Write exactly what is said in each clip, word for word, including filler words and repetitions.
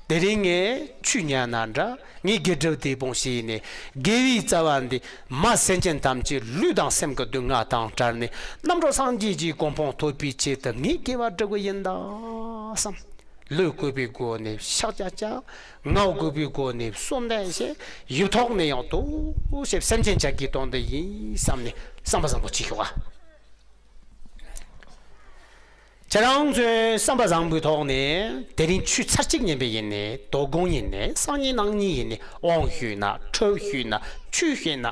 དེ་རིང་ངས་ཆོས་ཉན་ན་འདྲ། ངས་དགེ་སྒྲུབ་དེ་སྤོང་བྱས་ནས། དགེ་བའི་རྩ་བ་འདི་མ་སེམས་ཅན་ཐམས་ཅད་ལུས་དང་སེམས་ཀྱི་སྡུག་བསྔལ་དང་བྲལ་ནས། རྣམ་གྲོལ་སངས་རྒྱས་ཀྱི་གོ་འཕང་ཐོབ་པའི་ཆེད་དུ་ངས་དགེ་བ་སྒྲུབ་གི་ཡིན་ད་བསམ། ལུས་གུས་པའི་སྒོ་ནས་ཕྱག་རྒྱ་བཅག། ངག་གུས་པའི་སྒོ་ནས་གསོལ་འདེབས་བྱེད། ཡིད་ཐོག་ནས་ཡང་དུ་ཞེས་སེམས་ཅན་ཆ་གི་དོན་དུ་ཡིན་བསམ་ནས་བསམ་པ་བཟང་པོ་བྱེད་ཤོག་ཨ། ཁྱེད་རང་ཚོས་བསམ་པ་བཟང་པོའི་ཐོག་ནས། དེ་རིང་ཆོས་ཚར་གཅིག་ཉན་པ་ཡིན་ནའི། དོ་དགོང་ཡིན་ནའི། སང་ཉིན་གནངས་ཉིན་ཡིན་ནའི། དབང་ཞུས་ན། ཁྲུས་ཞུས་ན། ཆོས་བཤད་ན།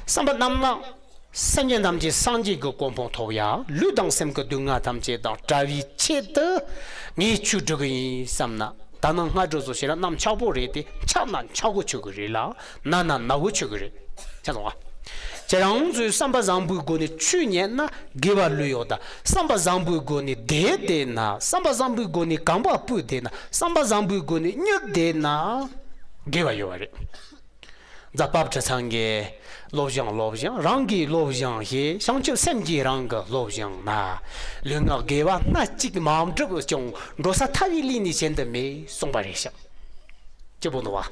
བསམ་པ་རྣམ་དག་སེམས་ཅན་ཐམས་ཅད་སངས་རྒྱས་ཀྱི་གོ་འཕང་ཐོབ་ཡ། ལུས་དང་སེམས་ཀྱི་སྡུག་བསྔལ་ཐམས་ཅད་དང་བྲལ་བའི་ཆེད་དུ་ངས་ཆོས་སྒྲུབ་ཀྱི་ཡིན་བསམ་ན། ད་ནངས་སྔ་དྲོ་བཟོ་བྱས་ན་གནམ་འཁྱག་པོ་རེད་དེ། འཁྱག་ན་འཁྱག་པོ་ཆོག་གི་རེད་ལ། ན་ན་ན་བོ་ཆོག་གི་རེད། ཆ་སོང་ང་། ཁྱེད་རང་ཚོས་བསམ་པ་བཟང་པོའི་སྒོ་ནས་ཆོས་ཉན་ན་དགེ་བ་ལོས་ཡོད་ད། བསམ་པ་བཟང་པོའི་སྒོ་ནས་བསྡད་བསྡད་ན། བསམ་པ་བཟང་པོའི་སྒོ་ནས་གོམ་པ་སྤོས་བསྡད་ན། བསམ་པ་བཟང་པོའི་སྒོ་ནས་སྨྱོས་བསྡད་ན། དགེ་བ་ཡོད་པ་རེད། རྫ་བབས་ཁྲི་ཚང་གིས། སློབ་སྦྱོང་སློབ་སྦྱོང་རང་གིས་སློབ་སྦྱོང་བྱེད། བྱང་ཆུབ་སེམས་ཀྱིས་རང་གི་སློབ་སྦྱོང་ན། ལུས་ངག་དགེ་བ་སྣ་གཅིག་མ་འགྲུབ་ཀྱང་། འགྲོ་ས་ཐ་བའི་ལུས་ནི་གཞན་དུ་མེད་གསུངས་པ་རེད་ཤག་སྐྱིད་པོ་འདུག་བ།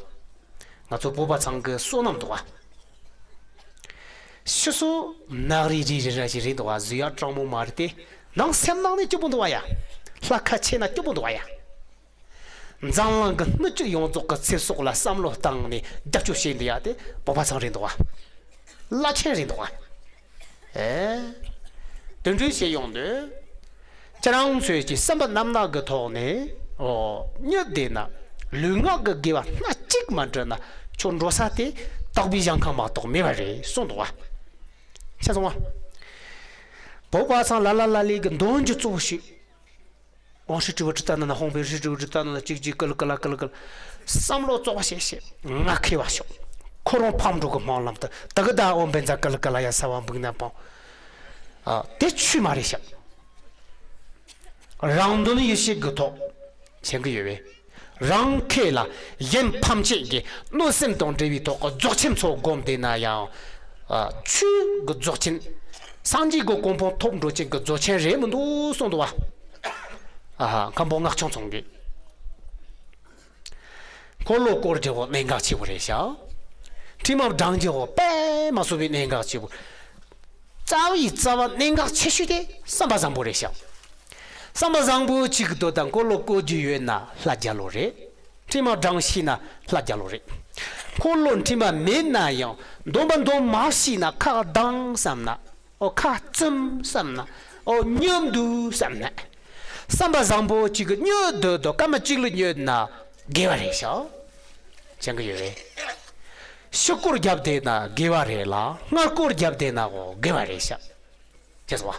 ང་ཚོ་བོད་པ་ཚང་གི་བསོད་ནམས་འདུག་བ། ཕྱི་སོ་ནག་རིལ་རིལ་རིལ་ར་ཞིག་རེད་འདུག་བ། བཟོ་ཡ་གྲང་མོ་མ་རེད་དེ། ནང་སེམས་ནང་ནས་སྐྱིད་པོ་འདུག་བ་ཡ། ལྷ་ཁ་ཆེ་ན་སྐྱིད་པོ་འདུག་བ་ཡ། འཛམ་གླིང་གི་སྣོད་བཅུད་ཡོངས་རྫོགས་ཀྱི་ཚེ་སྲོག་ལ་བསམ་བློ་བཏང་ནས་རྒྱབ་སྐྱོར་བྱེད་འདི་ཡ་དེ་བོད་པ་ཚང་རེད་འདུག་བ། བླ་ཆེན་རེད་འདུག་བ། ཨེ། དེ་འདྲའི་བྱེད་ཡོང་དུས། ཁྱེད་རང་ཚོས་ཀྱི་བསམ་པ་རྣམ་དག་གི་ཐོག་ནས། ཨོ། སྨྱོས་བསྡད་ན། ལུས་ངག་གི་དགེ་བ་སྣ་གཅིག་མ་འགྲུབ་ན། ཁྱོད་འགྲོ་ས་དེ་དག་པའི་ཞིང་ཁམས་མ་གཏོགས་མེད་པ་རེད་གསུངས་འདུག་བ། ཤེས་སོང་བ། བོད་པ་ཚང་ལ་ལ་ལ་ལས་ཀྱི་འདོན་རྒྱུ་གཙོ་བོ་ཞིག་དབང་ཧྲི་ཀྲི་བུ་ཀྲི་ཏ་ན་ན། ཧོང་པེ་ཧྲི་ཀྲི་བུ་ཀྲི་ཏ་ན་ན། གཅིག་གཅིག་ཀལ་ཀལ་ཀལ་ཀལ། བསམ་བློ་བཙོག་བྱེད་བྱེད། ང་མཁས་པ་ཤོག་ཁོ་རང་ཕམ་འགྲོ་གི་སྨོན་ལམ་དུ། ད་གི་ད་འོ་བན་ཛ་ཀལ་ཀལ་ཡ་ས་བ་འབུག་ན་པང་། ཨ། དེ་ཆོས་མ་རེད་ཤག་རང་དོན་ཡིད་བྱེད་ཀྱི་ཐོག་བྱེད་ཀྱི་ཡོད་པས། རང་ཁེ་ལ་གཞན་ཕམ་བྱེད་ཀྱི་གནོད་སེམས་དང་འབྲེལ་བའི་ཐོག་གི་རྫོགས་ཆེན་ཚོ་སྒོམ་བསྡད་ན་ཡང་། ཨ། ཆོས་ཀྱི་རྫོགས་ཆེན། སངས་རྒྱས་ཀྱི་གོ་འཕང་ཐོབ་འགྲོ་ཅན་གྱི་རྫོགས་ཆེན་རེད་མི་འདུག་གསུངས་འདུག་བ། ཨ་ཧ། མཁན་པོ་སྔགས་འཆང་ཚང་གིས། འཁོར་ལོ་བསྐོར་རྒྱུ་བོ་གནད་འགག་ཆེ་བོ་རེད་ཤག་ཁྲི་མ་བགྲང་རྒྱུ་བོ་དཔེ་མ་སྲིད་པའི་གནད་འགག་ཆེ་བོ། རྩ་བའི་རྩ་བ་གནད་འགག་ཆེ་ཤོས་དེ་བསམ་པ་བཟང་པོ་རེད་ཤག་བསམ་པ་བཟང་པོ་གཅིག་གི་དོན་དག་འཁོར་ལོ་བསྐོར་རྒྱུ་ཡོད་ན་ལྷ་རྒྱལ་ལོ་རེད། ཁྲི་མ་བགྲང་ཤེས་ན་ལྷ་རྒྱལ་ལོ་རེད། འཁོར་ལོ་ཁྲི་མ་མེད་ན་ཡང་འདོན་པ་འདོན་མ་ཤེས་ན། ཁ་གདངས་བསམ་ན། ཨོ། ཁ་བཙུམ་བསམ་ན། ཨོ། སྨྱོ་འདུག་བསམ་ན། བསམ་པ་བཟང་པོ་གཅིག་གི་སྨྱོ་འདོད་དོ་སྐར་མ་གཅིག་ལ་སྨྱོ་ན་དགེ་བ་རེད་ཤག་བྱེད་ཀྱི་ཡོད་རེད། ཕྱི་སྐོར་རྒྱབ་བསྡད་ན་དགེ་བ་རེད་ལ། སྔ་སྐོར་རྒྱབ་བསྡད་ན་འོ་དགེ་བ་རེད་ཤག་ཅེས་སོ།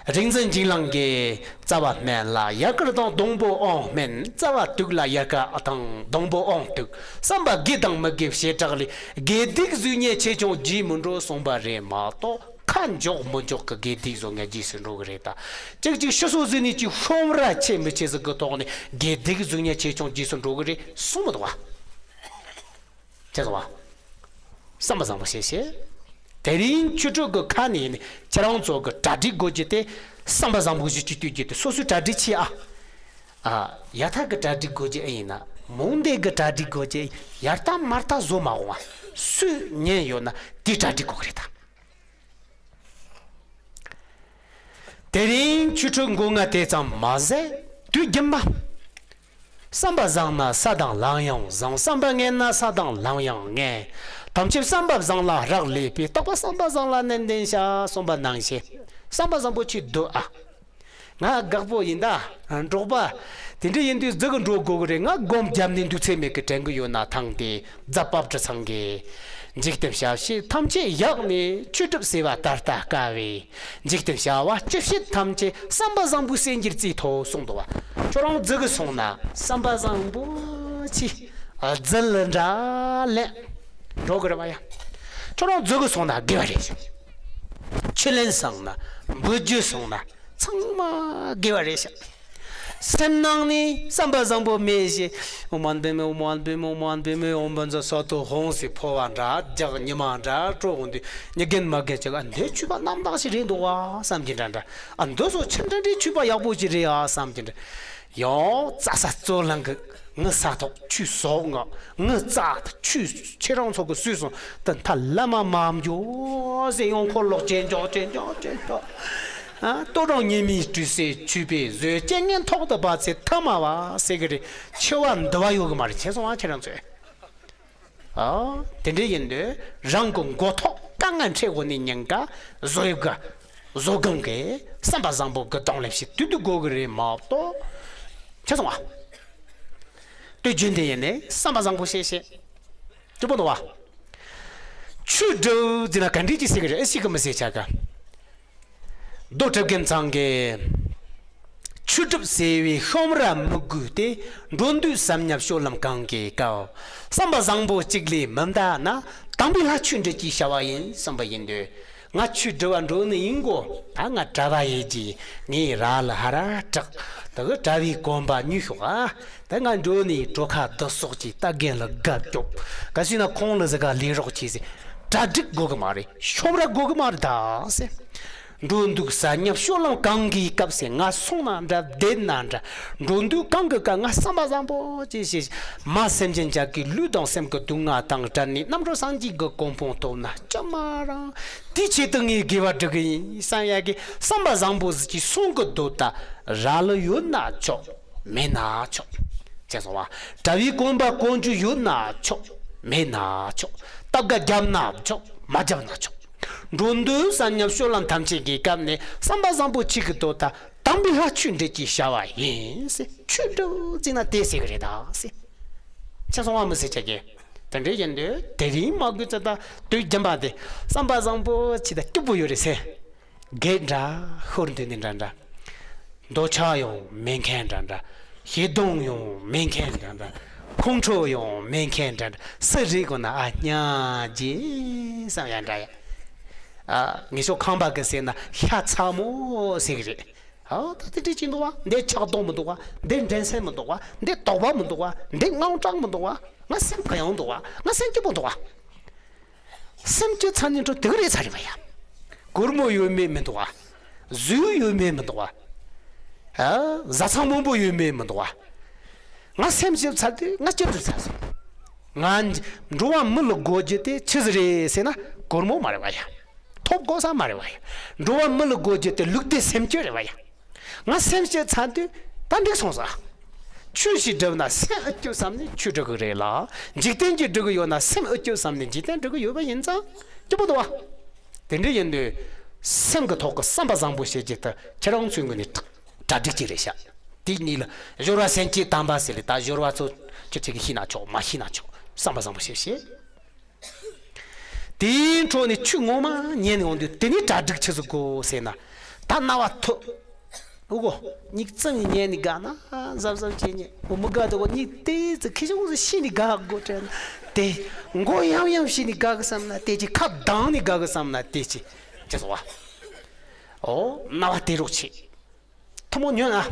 རིག་འཛིན་འཇིགས་གླིང་གིས། རྩ་བ་སྨན་ལ་ཡལ་ག་དང་སྡོང་པོ་ཨོང་སྨན། རྩ་བ་དུག་ལ་ཡལ་ག་དང་སྡོང་པོ་ཨོང་དུག་བསམ་པ་དགེ་དང་མི་དགེ་བྱེ་བྲག་ལས། དགེ་སྡིག་གཟུགས་བརྙན་ཆེ་ཆུང་རྗེས་མི་འགྲོ་གསུངས་པ་རེད་མ་གཏོགས། ཁ་འཇོག་མི་འཇོག་གི་དགེ་སྡིག་བཟོ་ངན་རྗེས་སུ་འགྲོ་གི་རེད་ད། གཅིག་གཅིག་ཕྱི་སོ་ཟིན་ནས་ཀྱི་ཤོམ་ར་ཆེ་མི་ཆེ་ཟིག་གི་ཐོག་ནས་དགེ་སྡིག་གཟུགས་བརྙན་ཆེ་ཆུང་རྗེས་སུ་འགྲོ་གི་རེད་གསུངས་མི་འདུག་བ། ཅེས་སོ་བ། བསམ་པ་བཟང་པོ་བྱེད་ཤེས། དེ་རིང་ཆོས་ཁྲིད་ཀྱི་ཁ་ནས་ནི་ཁྱེད་རང་ཚོ་གི་གྲ་སྒྲིག་དགོས་རྒྱུ་དེ། བསམ་པ་བཟང་པོ་ཞིག་གཅིག་བསྟོད་རྒྱུ་དེ་སོ་སོའི་གྲ་སྒྲིག་བྱེད་ཨ། ཨ། ཡ་ཐག་གི་གྲ་སྒྲིག་དགོས་རྒྱུ་ཨེ་ཡིན་ན། མོ་འདས་གི་གྲ་སྒྲིག་དགོས་རྒྱུ། ཡར་ལྟ་མར་ལྟ་བཟོ་མ་འོང་བ། སུས་ཉན་ཡོད་ན་དེའི་གྲ་སྒྲིག་དགོས་གི་རེད་ད། དེ་རིང་ཆོས་ཁྲིད་མགོ་རྔ་དེ་ཙམ་མ་ཟད། དུས་རྒྱུན་མ། བསམ་པ་བཟང་ན་ས་དང་ལམ་ཡང་བཟང་། བསམ་པ་ངན་ན་ས་དང་ལམ་ཡང་ངན། ཐམས་ཅད་བསམ་པ་བཟང་ལ་རག་ལས་པས། རྟག་པར་བསམ་པ་བཟང་ལ་ནན་ཏན་བྱ། གསུངས་པ་ནང་བཞིན། བསམ་པ་བཟང་པོ་ཆེ་འདུག་ཨ། ང་དགའ་པོ་ཡིན་ད། འབྲོག་པ། དེ་འདྲ་ཡིན་དུས་ཟིག་གི་འགྲོ་དགོས་གི་རེད། ང་སྒོམ་བརྒྱབ་ནས་འདུག་ཚེ་མེད་གི་དྲན་གི་ཡོད་ན་ཐང་དེ། རྫ་བབས་ཁྲི་ཚང་གིས། འཇིག་རྟེན་བྱ་བྱེད་ཐམས་ཅད་ཡག་ནས། ཆོས་སྒྲུབ་བྱེད་པ་ད་ལྟ་དཀའ་བས། འཇིག་རྟེན་བྱ་བ་སྤྱི་བྱེ་ཐམས་ཅད། བསམ་པ་བཟང་པོའི་སེམས་ཀྱིས་རྩིས་ཐོབ་གསུངས་འདུག་བ། ཁྱོད་རང་ཟིག་གི་སོང་ན་བསམ་པ་བཟང་པོ་ཆེ། རྫི་ལ་འདྲ་ལན་འགྲོ་གི་རེད་བ་ཡ། ཁྱོད་རང་ཟིག་གི་སོང་ན་དགེ་བ་རེད་ཤག་ཆུ་ལེན་སོང་ན་འབུལ་རྒྱུ་སོང་ན་ཚང་མ་དགེ་བ་རེད་ཤག་སེམས་ནང་ནས་བསམ་པ་བཟང་པོ་མེད་ཞེས། ཨོཾ་ཨནྡ་པདྨེ་ཨོཾ་ཨནྡ་པདྨེ་ཨོཾ་ཨནྡ་པདྨེ་ཨོཾ་བཛྲ་སཏྭ་ཧཱུྃ་ཟེར་ཕོ་བ་འདྲ་རྒྱག་ཉི་མ་འདྲ་དཀྲོག་འོང་དུས་མྱི་རྒན་མ་རྒན་ཅིག་ཨ་འདི་ཆོས་པ་རྣམ་དག་ཞིག་རེད་འདུག་བ་བསམ་གྱི་འདྲ་འདྲ། ཨ་འདི་ཚོ་ཆི་འདྲ་འདྲའི་ཆོས་པ་ཡག་པོ་ཞིག་རེད་ཨ་བསམ་གྱི་འདྲ། ཡང་རྩྭ་ས་རྩོད་ལེན་གི་ངི་ས་ཐོག་ཆུ་ཟོག་ང་ངི་རྩྭ་ཆུ་ཁྱེད་རང་ཚོ་གི་སུས་སོང་དུ་མཐའ་ལ་མ་མ་འཇོག་ཟེར་ཡོང་ཁོ་ལོག་ཅན་འཇོག་ཅན་འཇོག་ཅན་འཇོག་ཨ་ལྟོ་གྲང་ཉེས་མེད་སྤྲུལ་སའི་ཆོས་པའི་བཟོས་རྐྱེན་ངན་ཐོག་ཏུ་བབས་ཚེ་ཐ་མ་བ་ཟེར་གི་རེད། འཆི་བ་འདི་བ་ཡོད་གི་མ་རེད། ཁྱེད་སོང་ཨ་ཁྱེད་རང་ཚོས། ཨ་དེ་འདྲ་ཡིན་དུས་རང་གི་མགོ་ཐོག་དཀའ་ངལ་འཕྲད་འོང་ནས་ཉེན་ཁ་བཟོ་ཡོད་གི། བཟོ་གང་གི་བསམ་པ་བཟང་པོ་གི་གདོང་ལེབ་ཞིག་དུས་དུས་དགོས་གི་རེད་མ་གཏོགས། ཁྱེད་སོང་ཨ། དུས་རྒྱུན་དེ་ཡིན་ནས་བསམ་པ་བཟང་པོ་བྱེད་བྱེད། སྐྱིད་པོ་འདུག་བ། ཆོས་སྒྲུབ་ཟེར་ན་ག་འདྲས་ཅིག་ཟེར་གི་རེད། ཨེ་ཤི་གི་མི་ཟེར་ཆ་ག་རྡོ་གྲུབ་རྒན་ཚང་གིས་ཆོས་སྒྲུབ་ཟེར་བའི་ཤོམ་ར་མི་དགོས་ཏེ། འགྲོ་འདོད་སེམས་ཉམས་སྤྱོད་ལམ་གང་གི་སྐབས། བསམ་པ་བཟང་པོ་གཅིག་ལས་མི་འདའ་ན། དམ་པའི་ལྷ་ཆོས་འབྲེལ་གྱི་བྱ་བ་ཡིན་གསུངས་པ་ཡིན་དུས། ང་ཆོས་སྒྲུབ་པ་འགྲོ་ནི་ཡིན་གོ། ད་ང་གྲྭ་པ་ཡིན་གྱི་ངའི་ར་ལ་ཧ་ར་དྲག་ད་གི་གྲྭ་བའི་གོམ་པ་ཉོས་ཤོག་ཨ། ད་ང་འགྲོ་ནི་གྲོ་ཁ་བདུ་སོགས་ཀྱི་རྟ་རྒན་ལ་དགའ་སྐྱོབ་ག་སུས་ན་ཁོང་ལ་ཟི་ག་ལས་རོགས་བྱེད་ཟེར། གྲ་སྒྲིག་དགོས་གི་མ་རེད། ཤོམ་ར་དགོས་གི་མ་རེད་ད་ཟེར། འགྲོ་འདུག་ས་ཉམས་སྤྱོད་ལམ་གང་གི་སྐབས་སུ་ང་སོང་ན་འདྲ་བསྡད་ན་འདྲ། འགྲོ་འདུག་གང་གི་སྐབས་ང་བསམ་པ་བཟང་པོ་ཅིག་བྱེད། མ་སེམས་ཅན་ཅག་གི་ལུས་དང་སེམས་ཀྱི་སྡུག་བསྔལ་དང་བྲལ་ནས་རྣམ་གྲོལ་སངས་རྒྱས་ཀྱི་གོ་འཕང་ཐོབ་ན་ཅི་མ་རུང་། དེའི་ཆེད་དུ་ངས་དགེ་བ་སྒྲུབ་གི་ཡིན་བསམ་ཡག་གི་བསམ་པ་བཟང་པོ་ཟིག་ཅིག་སོང་གི་འདུག་ད་ར་ལ་ཡོད་ན་ཆོག་མེད་ན་ཆོག་ཅེས་སོང་བ། གྲྭ་བའི་གོམ་པ་གོན་རྒྱུ་ཡོད་ན་ཆོག་མེད་ན་ཆོག་སྟབས་ག་བརྒྱབ་ན་ཆོག་མ་བརྒྱབ་ན་ཆོག་འགྲོ་འདུག་ས་ཉམས་སྤྱོད་ལམ་ཐམས་ཅད་ཀྱི་སྐབས་ནས་བསམ་པ་བཟང་པོ་བྱེད་ཀྱི་འདུག་ད་དམ་པའི་ལྷ་ཆོས་འབྲེལ་གྱི་བྱ་བ་ཡིན་ཟེར། ཆོས་སྒྲུབ་ཟེར་ན་དེ་ཟེར་གི་རེད་ད་ཟེར། ཁྱེད་སོང་བ་མི་ཟེར་ཆ་གི་དེ་འདྲའི་ཡིན་དུས་དེ་རིང་མ་དགོས་ཚེ་ད་དུས་རྒྱུན་པ་དེ་བསམ་པ་བཟང་པོ་བྱེད་ད་སྐྱིད་པོ་ཡོད་རེད་ཟེར། བགད་འདྲ། ཤོར་འདི་ནི་འདྲ་འདྲ། འདོད་ཆགས་ཡང་མེད་མཁན་འདྲ་འདྲ། ཞེ་སྡང་ཡང་མེད་མཁན་འདྲ་འདྲ། ཁོང་ཁྲོ་ཡང་མེད་མཁན་འདྲ་འདྲ། སུ་རེད་གོ་ན་ཨ་སྙམ་རྗེ་བསམ་ཡ་འདྲ་ཡ། ཨ་ངེད་ཚོ་ཁམས་པ་གི་ཟེར་ན་ཤ་ཚ་མོ་ཟེར་གི་རེད། ཨ་ད་དེ་འདྲ་ཅིག་འདུག་བ། འདི་ཆགས་སྡང་མི་འདུག་བ། འདི་འགྲན་སེམས་མི་འདུག་བ། འདི་དོགས་པ་མི་འདུག་བ། འདི་དངངས་སྐྲག་མི་འདུག་བ། ང་སེམས་གང་ཡང་འདུག་བ། ང་སེམས་སྐྱིད་པོ་འདུག་བ། སེམས་སྐྱིད་ཚ་ནི་འགྲོ་དེ་ག་རེ་ཚ་རེད་བ་ཡ། སྒོར་མོ་ཡོད་མེད་མི་འདུག་བ། གཟུགས་ཡོད་མེད་མི་འདུག་བ། ཨ་བཟའ་ཚང་མང་པོ་ཡོད་མེད་མི་འདུག་བ། ང་སེམས་སྐྱིད་ཚ་དུས་ང་སྐྱིད་དུ་ཚ་སོང་། ང་འགྲོ་བ་མི་ལ་དགོས་རྒྱུ་དེ་ཆི་ཟིག་རེད་ཟེར་ན་སྒོར་མོ་མ་རེད་བ་ཡ། ཐོབ་དགོས་ས་མ་རེད་བ་ཡ། འགྲོ་བ་མི་ལ་དགོས་རྒྱུ་དེ་ལུགས་བདེ་སེམས་སྐྱིད་རེད་བ་ཡ། ང་སེམས་ཅན་ཚ་དུས་ད་འགྲིག་སོང་ས། ཆོས་ཤིག་སྒྲུབ་ན་སེམས་ཨུ་སྐྱོ་བསམ་ནས་ཆོས་སྒྲུབ་གི་རེད་ལ། འཇིག་རྟེན་གྱི་སྒྲུབ་གི་ཡོད་ན་སེམས་ཨུ་སྐྱོ་བསམ་ནས་འཇིག་རྟེན་སྒྲུབ་གི་ཡོད་པ་ཡིན་ཙང་སྐྱིད་པོ་འདུག་བ། དེ་འདྲ་ཡིན་དུས་སེམས་ཀྱི་ཐོག་གི་བསམ་པ་བཟང་པོ་བྱེད་རྒྱུ་དེ་ཁྱེད་རང་ཚོའི་ངོས་ནས་གྲ་སྒྲིག་ཅིག་རེད་ཤག་དེ་གཉིས་ལ་སྦྱོར་བ་སེམས་བསྐྱེད་དམ་པ་ཟེར་ལ། ད་སྦྱོར་བ་ཚོ་ཁྱེད་ཁྱེད་ཀྱིས་ཤེས་ན་ཆོག་མ་ཤེས་ན་ཆོག་བསམ་པ་བཟང་པོ་བྱེད་བྱེད། དེའི་འཕྲོ་ནས་ཆུ་ངོ་མ་ཉལ་ནས་འོང་དུས་དེ་ནས་གྲ་སྒྲིག་ཆི་ཟིག་དགོས་ཟེར་ན། ད་རྣ་བ་ཐོ། ཨོ་གོ། མིག་བཙུམ་ནས་ཉལ་ནས་དགའ་ན་གཟབ་གཟབ་བྱས་ཉལ། འོ་མི་དགའ་དུ་གོ། མིག་དེ་ཙི་ཁི་ཤོང་ཙི་ཤི་ནས་དགའ་དགོས་དྲན་ན། དེ་མགོ་ཡམ་ཡམ་ཤི་ནས་དགའ་གི་བསམ་ན་དེ་ཅི། ཁ་གདངས་ནས་དགའ་གི་བསམ་ན་དེ་ཅི། ཅི་སོང་བ། ཨོ་རྣ་བ་དེ་རོགས་བྱེད། ཐུ་མོ་ཉོན་ཨ།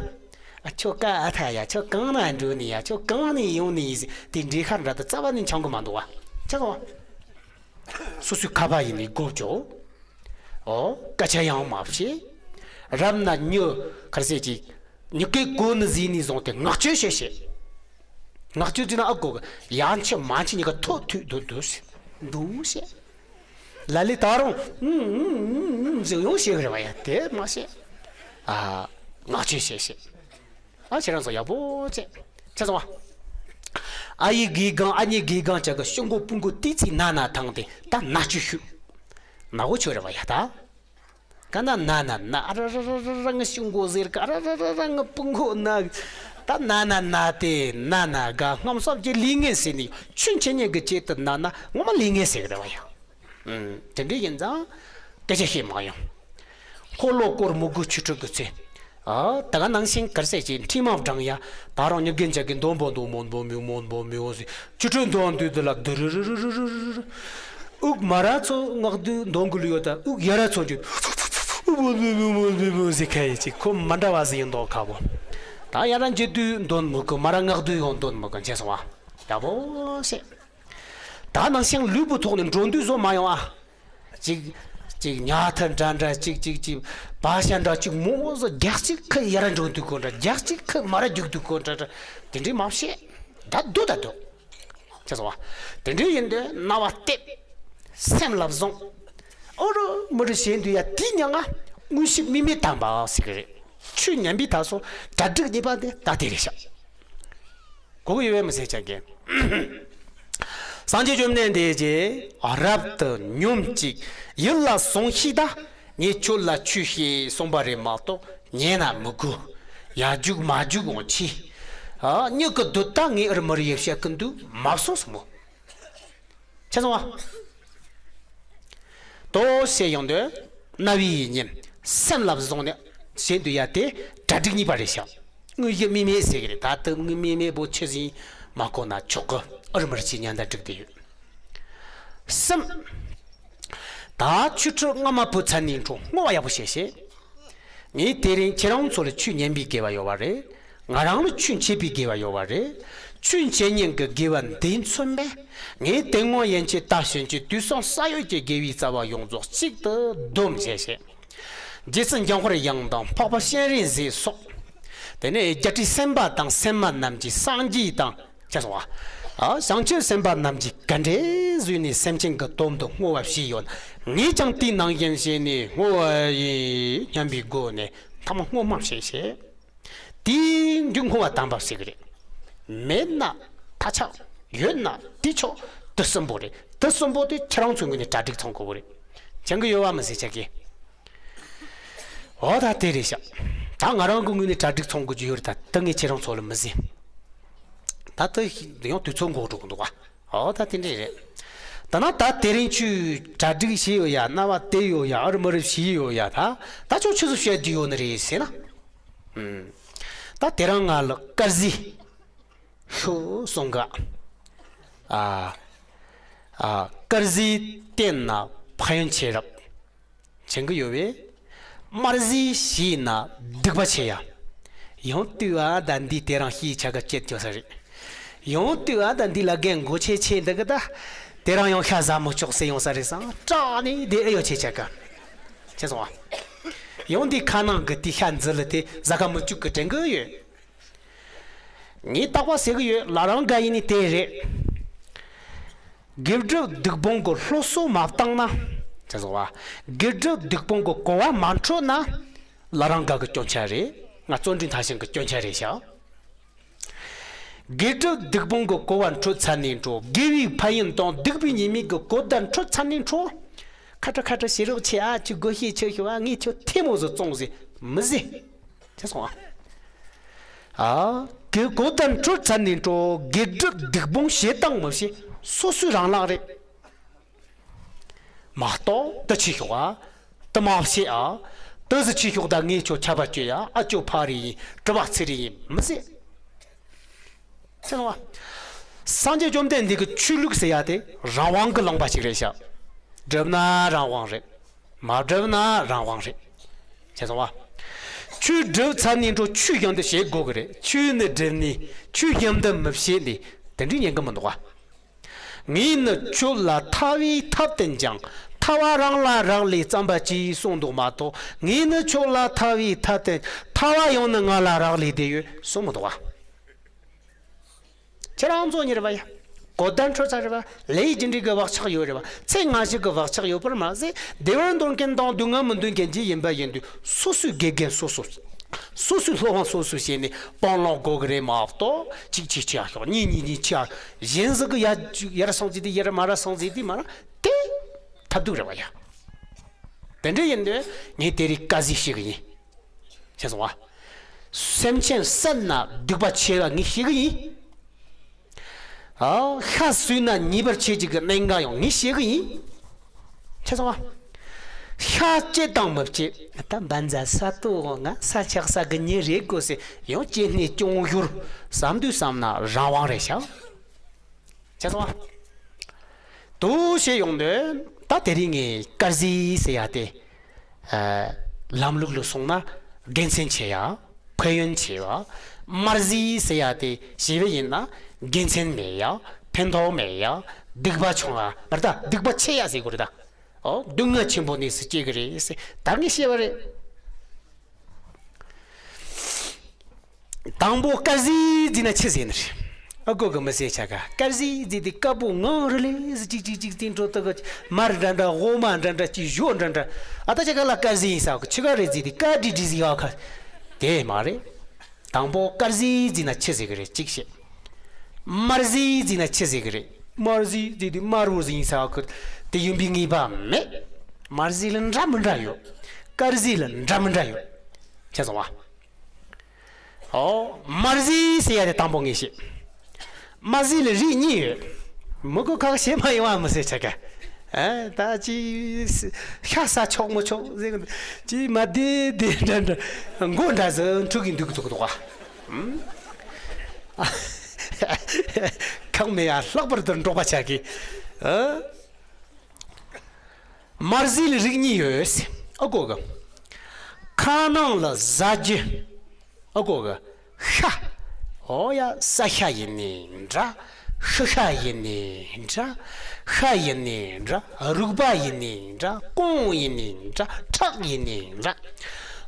ཨ་ཁྱོད་ཀ་ཨ་ཐ་ཡ། ཁྱོད་གང་ན་འགྲོ་ནི་ཡ། ཁྱོད་གང་ནས་ཡོང་ནི་ཡིན་ཟེར་དེ་འདྲའི་ཁར་འདྲ་དུ་རྩ་བ་ནས་འཆང་གི་མ་འདུག་བ། ཆ་ག་བ། སོ་སོའི་ཁ་པ་ཡིན་ནི་སྒོ་ཅོ། ཨོ་སྐད་ཆ་ཡང་མ་བཤད། རབ་ན་མྱི་ཁར་ཟས་ཀྱི་མྱི་སྐད་གོ་ནི་ཟིན་ནི་བཟུང་སྟེ་ངག་བཅད་བཤད་བཤད། ངག་བཅད་ཟིན་ན་ཨ་གོ་གི་ཡང་ཆེ་མ་ཆེ་གཉིས་ཀ་ཐོ་ཐུག་འདུག་འདུག་ཟེར་འདུག་བཤད། ལ་ལས་ད་རུང་ཨུང་ཨུང་ཨུང་ཨུང་ཟེར་ཡང་བཤད་གི་རེད་བ་ཡ། དེ་མ་བཤད། ཨ་ངག་བཅད་བཤད་བཤད། ཨ་ཁྱེད་རང་ཚོ་ཡག་པོ་བྱས། ཁྱེད་ཚོ་བ། ཨ་ཡེ་དགེ་རྒན་ཨ་མྱེས་དགེ་རྒན་ཅག་གི་ཤི་མགོ་སྤུ་མགོ་ཏི་ཚིག་ན་ན་ཐང་དེ་ད་ན་ཆུ་ཤུ། ན་གོ་ཆོ་རེ་བ་ཡ་ད། ག་ན་ན་ན་ན་ཨ་ར་ར་ར་ར་ར་ང་ཤི་མགོ་ཟེར་ག་ཨ་ར་ར་ར་ར་ང་སྤུ་མགོ་ན། ད་ན་ན་ན་དེ་ན་ན་ག་རྔམ་སོབ་ཀྱི་ལས་ངན་ཟེར་ནི་ཆུ་ཆེ་ཉེ་གི་ཆེད་དུ་ན་ན་ངོ་མ་ལས་ངན་ཟེར་གི་རེ་བ་ཡ། ཨུམ། དེ་འདྲ་ཡིན་ཙང་སྐད་ཆ་བཤད་མ་ཡོང་། འཁོར་ལོ་བསྐོར་མི་དགོས་ཆོས་ཁྲིད་དགོས་ཚེ། ཨ་ད་ག་ནང་བཞིན་གར་ཟས་ཀྱི་འཕྲིན་མ་བགྲང་ཡ། ད་རང་མྱི་རྒན་ཅག་གི་འདོན་པོ་འདོན་མོན་པོ་མིའུ་མོན་པོ་མིའུ་ཟེར་ཆོས་ཁྲིད་འདོན་དུས་དེ་ལ་དུ་རུ་རུ་རུ་རུ་རུ་རུ། དབུགས་མ་ར་ཚོ་ངག་དུས་འདོན་དགོས་ལུས་ཡོད་ད་དབུགས་ཡ་ར་ཚོ་འཇུ། མོན་པོ་མིའུ་མོན་པོ་མིའུ་ཟེར་ཁ་ཡི་ཅིག་ཁོ་མ་འདྲ་བ་ཟིག་ཡིན་མདོག་ཁ་བོ། ད་ཡར་འགྱེལ་དུས་འདོན་མི་དགོས། མར་མངགས་དུས་ཡང་འདོན་མི་དགོས། མཁྱེན་སོང་ང་། ཡག་པོ་བྱས། ད་ནང་བཞིན་ལུས་པོའི་ཐོག་ནས་འགྲོ་འདུག་བཟོ་མ་ཡོང་ཨ། ཅིག་ཅིག་ཉལ་ཐ་འདྲ་འདྲ། ཅིག་ཅིག་ཅིག་བག་ཤ་འདྲ། ཅིག་མོ་ཟོ། རྒྱག་ཅིག་ཁ་ཡར་འགྲོ་འདུག་གོ་འདྲ། རྒྱག་ཅིག་ཁ་མར་རྒྱུག་འདུག་གོ་འདྲ་འདྲ། དེ་འདྲའི་མ་བྱེད། ད་སྡོད། ད་སྡོད། ཅེས་སོ། དེ་འདྲའི་ཡིན་དུས་རྣ་བ་གཏད། སེམས་ལ་བཟུང་། ཨོ་རུ་མོ་རུ་བྱེད་འདུག་ཡ། དེའི་མྱིང་ང་དངོས་གཞི་དམིགས་མེད་དམ་པ་ཟེར་གི་རེད། ཆོས་ཉན་པའི་དུས་སུ་གྲ་སྒྲིག་གཉིས་པ་དེ་ད་དེ་རེད་ཤག། གོ་གི་ཡོད་པས་མི་ཟེར་ཆ་གི། སངས་རྒྱས་བཅོམ་ལྡན་འདས་ཀྱིས་རབ་ཏུ་སྙོམས་ཅིག། ཡིད་ལ་ཟུངས་ཤིག་ད། ངས་ཁྱོད་ལ་ཆོས་བཤད་གསུངས་པ་རེད་མ་གཏོགས་ཉན་ན་མི་དགོས། ཡར་རྒྱུག་མར་རྒྱུག་འོང་ཆི། ཨ། མྱིག་གི་རྡུལ་ད་ངས་ཨུར་མུར་ཡེ་བཤད་གི་འདུག་མ་གསུངས་སོ་མོ། ཆ་ཚང་བ། དོ་ཞེས་ཡོང་དུས་རྣ་བའི་ཉིན་སེམས་ལ་བཟུང་ནས་བྱེད་འདུག་ཡ། དེ་གྲ་སྒྲིག་གཉིས་པ་རེད་ཤག། དངོས་གཞི་དམིགས་མེད་ཟེར་གི་རེད། ད་ལྟ་དངོས་དམིགས་མེད་པོ་ཆི་ཟིག་མ་གོ་ན་ཆོག་གི། ཨུར་མུར་ཅིག་ཉན་ད་འགྲིག་བསྡད་ཡོད། གསུམ། ད་ཆོས་ཁྲིད་སྔ་མ་བུ་ཚ་ནས་འཕྲོ་བསྔོ་བ་ཡག་པོ་བྱས་ཤེས། ངས་དེ་རིང་ཁྱེད་རང་ཚོ་ལ་ཆོས་ཉན་པའི་དགེ་བ་ཡོད་པ་རེད། ང་རང་ལ་ཆོས་འཆད་པའི་དགེ་བ་ཡོད་པ་རེད། ཆོས་འཆད་ཉན་གྱི་དགེ་བ་འདི་མཚོན་པས། ངས་དེ་སྔོན་ཡན་ཆད་ད་ཕྱིན་ཆད་དུས་གསུམ་ས་ཡོད་ཀྱི་དགེ་བའི་རྩ་བ་ཡོངས་རྫོགས་གཅིག་ཏུ་བསྡོམས་བྱས་ཤེས། རྗེ་བཙུན་འཇམ་དཔལ་དབྱངས་དང་འཕགས་པ་སྤྱན་རས་གཟིགས་སོགས། དེ་ནས་རྒྱལ་སྲས་སེམས་དཔའ་དང་སེམས་མ་རྣམས་ཀྱིས་སངས་རྒྱས་དང་། ཅེས་སོ། ཨ། བྱང་ཆུབ་སེམས་དཔའ་རྣམས་ཀྱིས་ག་འདྲའི་བཟོས་ནས་སེམས་ཅན་གྱི་དོན་དུ་བསྔོ་བ་བྱས་ཡོད། ངས་ཀྱང་དེའི་ནང་བཞིན་བྱས་ནས་བསྔོ་བ་ཡིན་སྙམ་པའི་སྒོ་ནས་ཐ་མ་བསྔོ་སྨོན་བྱས་ཤེས། དེའི་མཇུག་བསྔོ་བ་དམ་པ་ཟེར་གི་རེད། མེད་ན་ད་ཆ། ཡོད་ན་དེ་ཆོག། དེ་གསུམ་པོ་རེད། དེ་གསུམ་པོ་དེ་ཁྱེད་རང་ཚོའི་ངོས་ནས་གྲ་སྒྲིག་ཚང་དགོས་པོ་རེད། བྱེད་གི་ཡོད་པ་མི་ཟེར་ཆ་གི། འོ་ད་དེ་རེད་ཤག། ད་ང་རང་གི་ངོས་ནས་གྲ་སྒྲིག་ཚང་དགོས་ཀྱི་ཡོད་རེད། ད་དེ་ངས་ཁྱེད་རང་ཚོ་ལ་མི་ཟེར། ད་དེ་ཡང་དུས་ཚོད་འགོར་འགྲོ་གི་འདུག་ག། འོ་ད་དེ་འདྲས་རེད། ད་ན་ད་དེ་རིང་ཁྱོས་གྲ་སྒྲིག་བྱས་ཡོད་ཡ། རྣ་བ་གཏད་ཡོད་ཡ། ཨུར་མུར་བྱས་ཡོད་ཡ། ད་ད་ཁྱོད་ཆི་ཟིག་བཤད་རྒྱུ་ཡོད་ནི་རེད་ཟེར་ན། ཨུམ། ད་དེ་རིང་ང་ལ་དཀར་ཟས་ཤོག་གསུང་ག། ཨ། ཨ། དཀར་ཟས་བསྟེན་ན་ཕན་ཡོན་ཆེ་རབས། བྱེད་གི་ཡོད་པས། དམར་ཟས་བྱས་ན་སྡིག་པ་ཆེ་ཡ། ཡང་ལྟོས་ཨ། ད་འདི་དེ་རིང་ཤི་ཆ་ག་ཅེད་སྐྱོ་ས་རེད། ཡང་ལྟོས་ཨ། ད་འདི་ལ་རྒན་མགོ་ཆེ་ཆེ་འདི་གི་ད། དེ་རིང་ཡང་ཤ་ཟ་མི་ཆོག་ཟེར་ཡོང་ས་རེད་བསམ་སྐྲག་ནས་དེ་ཨེ་ཡོད་ཆེ་ཆ་ག། ཆེ་སོང་ཨ། ཡང་འདི་ཁ་ནང་གི་དེ་ཤ་འཛི་ལ་དེ་ཟ་ག་མི་བཅུག་གི་དྲན་གི་ཡོད། ངས་རྟག་པར་ཟེར་གི་ཡོད། ལ་རང་ག་ཡིན་ནི་དེ་རེད། དགེ་སྒྲུབ་སྡིག་སྤོང་གི་སློབ་གསོ་མ་བཏང་ན། ཅེས་སོ་བ། དགེ་སྒྲུབ་སྡིག་སྤོང་གི་གོ་བ་མ་འཕྲོད་ན། ལ་རང་ག་གི་སྐྱོན་ཆ་རེད། ང་བརྩོན་འགྲུས་མཐར་ཕྱིན་གི་སྐྱོན་ཆ་རེད་ཤག། དགེ་སྒྲུབ་སྡིག་སྤོང་གི་གོ་བ་འཕྲོད་ཚར་ནས་འགྲོ། དགེ་བའི་ཕན་ཡོན་དང་སྡིག་པའི་ཉེས་དམིགས་ཀྱི་གོ་བརྡ་འཕྲོད་ཚར་ནས་འགྲོ། ཁ་ཁྲ་ཁ་ཁྲ་བྱེད་རོགས་བྱེད་ཨ། ཁྱོད་དགོད་བཤད་ཆེ་ཤོས་ཨ། ངས་ཁྱོད་ཐལ་མོ་ཟིག་བཙོང་ཟིག་མི་ཟེར། ཆེ་སོང་ཨ། ཨ། གི་གོ་བརྡ་འཕྲོད་ཚར་ནས་འགྲོ། དགེ་སྒྲུབ་སྡིག་སྤོང་བྱེད་དང་མི་བྱེད་སོ་སོའི་རང་ལག་རེད། མ་གཏོགས་དེ་ཆེ་ཤོས་ཨ། དེ་མ་བྱེད་ཨ། དེ་ཟིག་ཆེ་ཤོས་ད་ངས་ཁྱོད་ཆ་པ་གཅོད་ཡ། ཨ་ཅོ་ཕ་རེ་ཡིན། གྲི་བ་ཚེ་རེ་ཡིན་མི་ཟེར། ཆེ་སོང་ཨ། སངས་རྒྱས་བཅོམ་ལྡན་འདས་ཀྱི་ཆོས་ལུགས་ཟེར་ཡ་དེ་རང་དབང་གི་ལུང་པ་ཞིག་རེད་ཤག། སྒྲུབ་ན་རང་དབང་རེད། མ་བསྒྲུབས་ན་རང་དབང་རེད། ཤེས་སོང་བ། ཆོས་བསྒྲུབས་ཚར་ནས་འགྲོ། ཆོས་བཞིན་དུ་བྱེད་དགོས་ཀྱི་རེད། ཆོས་ནི་བསྒྲུབས་ནས་ཆོས་བཞིན་དུ་མི་བྱེད་ནས་དེ་འདྲའི་ཉན་གི་མི་འདུག་བ། ངས་ནི་ཁྱོད་ལ་ཐར་བའི་ཐབས་བསྟན་ཀྱང་། ཐར་བ་རང་ལ་རག་ལས་བརྩམས་པ་ཅིག་གསུངས་འདུག་མ་གཏོགས། ངས་ནི་ཁྱོད་ལ་ཐར་བའི་ཐབས་བསྟན། ཐར་བ་ཡང་ནི་ང་ལ་རག་ལས་བསྡད་ཡོད་གསུངས་མི་འདུག་བ། ཁྱེད་རང་ཚོ་གཉིས་རེད་པ་ཡ། གོ་བརྡ་འཕྲོད་ཚར་རེད་པ། ལས་རྒྱུ་འབྲས་ཀྱི་བག་ཆགས་ཡོད་རེད་པ། ཚེ་སྔ་ཕྱི་གི་བག་ཆགས་ཡོད་པར་མ་ཟད། བདེ་བར་འདོད་མཁན་དང་སྡུག་བསྔལ་མི་འདོད་མཁན་གྱི་ཡིན་པ་ཡིན་དུས། སོ་སོའི་དགེ་རྒན་སོ་སོ། སོ་སོའི་སློབ་དཔོན་སོ་སོ་བྱས་ནས་སྤང་བླང་དགོས་ཀྱི་རེད་མ་གཏོགས། གཅིག་གཅིག་ཆེ་ཡ་ཤོག། གཉིས་གཉིས་གཉིས་ཆེ་ཡ། གཞན་ཟིག་གི་ཡ་ཡར་སོང་ཟིག་དེ་ཡར་མར་སོང་ཟིག་དེ་མར་དེ་ཐབས་སྡུག་རེད་པ་ཡ། དེ་འདྲ་ཡིན་དུས་ངས་དེ་རིང་དཀའ་ཟིག་ཤེས་གི་ཡིན། ཤེས་སོང་བ། སེམས་ཅན་བསད་ན་སྡིག་པ་ཆེ་བ་ངས་ཤེས་གི་ཡིན། ཨ། ཤ་ཟོས་ན་ཉེས་པར་ཆེ་གཅིག་གི་གནད་འགག་ཡང་ངས་ཤེས་གི་ཡིན། ཤེས་སོང་བ། ཤ་བཅད་དང་མི་བཅད། ད་བན་ཛ་ས་ཏོ་ང་ས་ཆགས་ས་གི་ཉེ་རེད་དགོས་སེ་ཡང་བཅད་ནས་སྐྱོང་ཡོད་བསམ་དུས་བསམ་ན་རང་དབང་རེད་ཤག། ཆ་ཚང་བ། དུ་བྱས་ཡོང་དུས་ད་དེ་རིང་ངས་དཀར་ཟས་ཟེར་ཡ་དེ། ཨ། ལམ་ལུགས་ལ་སོང་ན་དགེ་མཚན་ཆེ་ཡ། ཕན་ཡོན་ཆེ་བ། དམར་ཟས་ཟེར་ཡ་དེ་ཞེ་བའི་ཡིན་ན་དགེ་མཚན་མེད་ཡ། ཕན་ཐོགས་མེད་ཡ། སྡིག་པ་ཆུང་ཡ་རེད་ད། སྡིག་པ་ཆེ་ཡ་ཟེར་དགོས་རེད་ད། ཨོ། སྡུག་བསྔལ་ཆེན་པོ་གནས་སུ་སྐྱེ་གི་རེད་ཟེར་ད་ངས་བཤད་པ་རེད། དང་པོ་དཀར་ཟས་བརྫིས་ན་ཆི་ཟེར་ནི་རེད། ཨ་ཀོ་གི་མི་ཟེར་ཆ་ག་དཀར་ཟས་བརྫིས་ཏེ་དཀར་པོ་ངང་རི་ལེ་ཟི་ཅིག་ཅིག་ཅིག་སྟེང་འགྲོ་ཏོ་གི་མར་འདྲ་འདྲ་འོ་མ་འདྲ་འདྲ་ཅིག་ཞོ་འདྲ་འདྲ། ཨ་ད་ཆ་ག་ལ་དཀར་ཟས་ཡིན་ས་གི་ཆི་ག་རེ་བརྫིས་ཏེ་དཀར་དྲི་དྲི་ཟིག་ཡག་ག་དེ་མ་རེད། དང་པོ་དཀར་ཟས་བརྫིས་ན་ཆི་ཟེར་གི་རེད་ཅིག་བཤད། དམར་ཟས་བརྫིས་ན་ཆི་ཟེར་གི་རེད། དམར་ཟས་བརྫིས་ཏེ་དམར་པོ་ཟིག་ཡིན་ས་གི་དེ་ཡིན་པའི་ངེས་པ་མེད། དམར་ཟས་ལ་འདྲ་མི་འདྲ་ཡོད། དཀར་ཟས་ལ་འདྲ་མི་འདྲ་ཡོད། ཆ་སོང་བ། ཨོ། དམར་ཟས་ཟེར་ཡ་དེ་དང་པོ་ངས་བཤད། དམར་ཟས་ལ་རིགས་གཉིས་ཡོད། མི་གོ་ཁག་བཤད་མ་ཡོང་བ་མི་ཟེར་ཆ་ག་ཨ་ད་ཅི་ཤ་ཟ་ཆོག་མི་ཆོག་ཟེར་གི་འདུག་ཅི་མ་བདེ་བདེ་འདྲ་འདྲ་མགོ་འདྲ་ཟེར་འཁྲུག་གི་འདུག་འདུག་འདུག་བ། ཁག་མེད་ཡ་ལྷག་པར་དུ་འབྲོག་པ་ཆ་གི་ཨ། དམར་ཟས་ལ་རིགས་གཉིས་ཡོད། ཨ་ཀོ་གི་ཁ་ནང་ལ་ཟ་རྒྱུ། ཨ་ཀོ་གི་ཤ། ཨོ་ཡ་ས་ཤ་ཡིན་ནའི་འདྲ། ཤི་ཤ་ཡིན་ནའི་འདྲ། ཤ་ཡིན་ནའི་འདྲ། རུག་པ་ཡིན་ནའི་འདྲ། ཀོང་ཡིན་ནའི་འདྲ། ཁྲག་ཡིན་ནའི་འདྲ།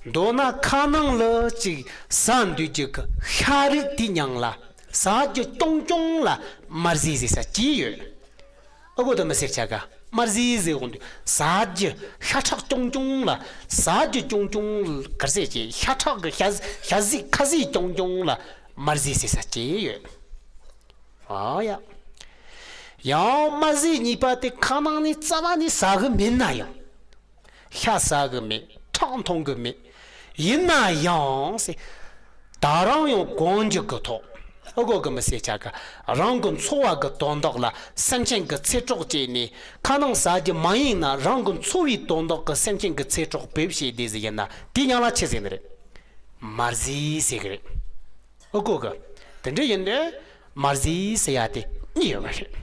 མདོར་ན་ཁ་ནང་ལ་ཅིག་ཟ་འདོད་ཀྱི་གི་ཤ་རིགས་དེ་མཉམ་ལ་ཟ་རྒྱུ་རྐྱང་རྐྱང་ལ་དམར་ཟས་ཟེར་ས་ཅི་ཡོད། ཨ་ཀོ་དེ་མི་ཟེར་ཆ་ག་དམར་ཟས་ཟེར་འོང་དུས་ཟ་རྒྱུ་ཤ་ཁྲག་རྐྱང་རྐྱང་ལ། ཟ་རྒྱུ་རྐྱང་རྐྱང་གར་ཟས་ཀྱི་ཤ་ཁྲག་གི་ཤ་ཤ་ཟས་ཁ་ཟས་རྐྱང་རྐྱང་ལ་དམར་ཟས་ཟེར་ས་ཅི་ཡོད། ཨ་ཡ། ཡང་དམར་ཟས་གཉིས་པ་དེ་ཁ་ནང་ནས་རྩ་བ་ནས་ཟ་གི་མེད་ན་ཡང་། ཤ་ཟ་གི་མེད། ཁྲག་འཐུང་གི་མེད། ཡིན་ན་ཡང་ཟེར། ད་རང་ཡང་གོན་རྒྱུ་གི་ཐོག་ཨ་ཀོ་གི་མི་ཟེར་ཆ་ག་རང་གི་འཚོ་བ་གི་དོན་དག་ལ་སེམས་ཅན་གི་ཚེ་སྲོག་བཅད་ནས་ཁ་ནང་ཟ་རྒྱུ་མ་ཡིན་ན་རང་གི་འཚོ་བའི་དོན་དག་གི་སེམས་ཅན་གི་ཚེ་སྲོག་བེད་སྤྱད་དེ་ཟིག་ཡིན་ན་དེའི་མྱིང་ལ་ཆི་ཟེར་ནི་རེད། དམར་ཟས་ཟེར་གི་རེད། ཨ་ཀོ་གི་དེ་འདྲ་ཡིན་དུས་དམར་ཟས་ཟེར་ཡ་དེ་གཉིས་ཡོད་པ་རེད།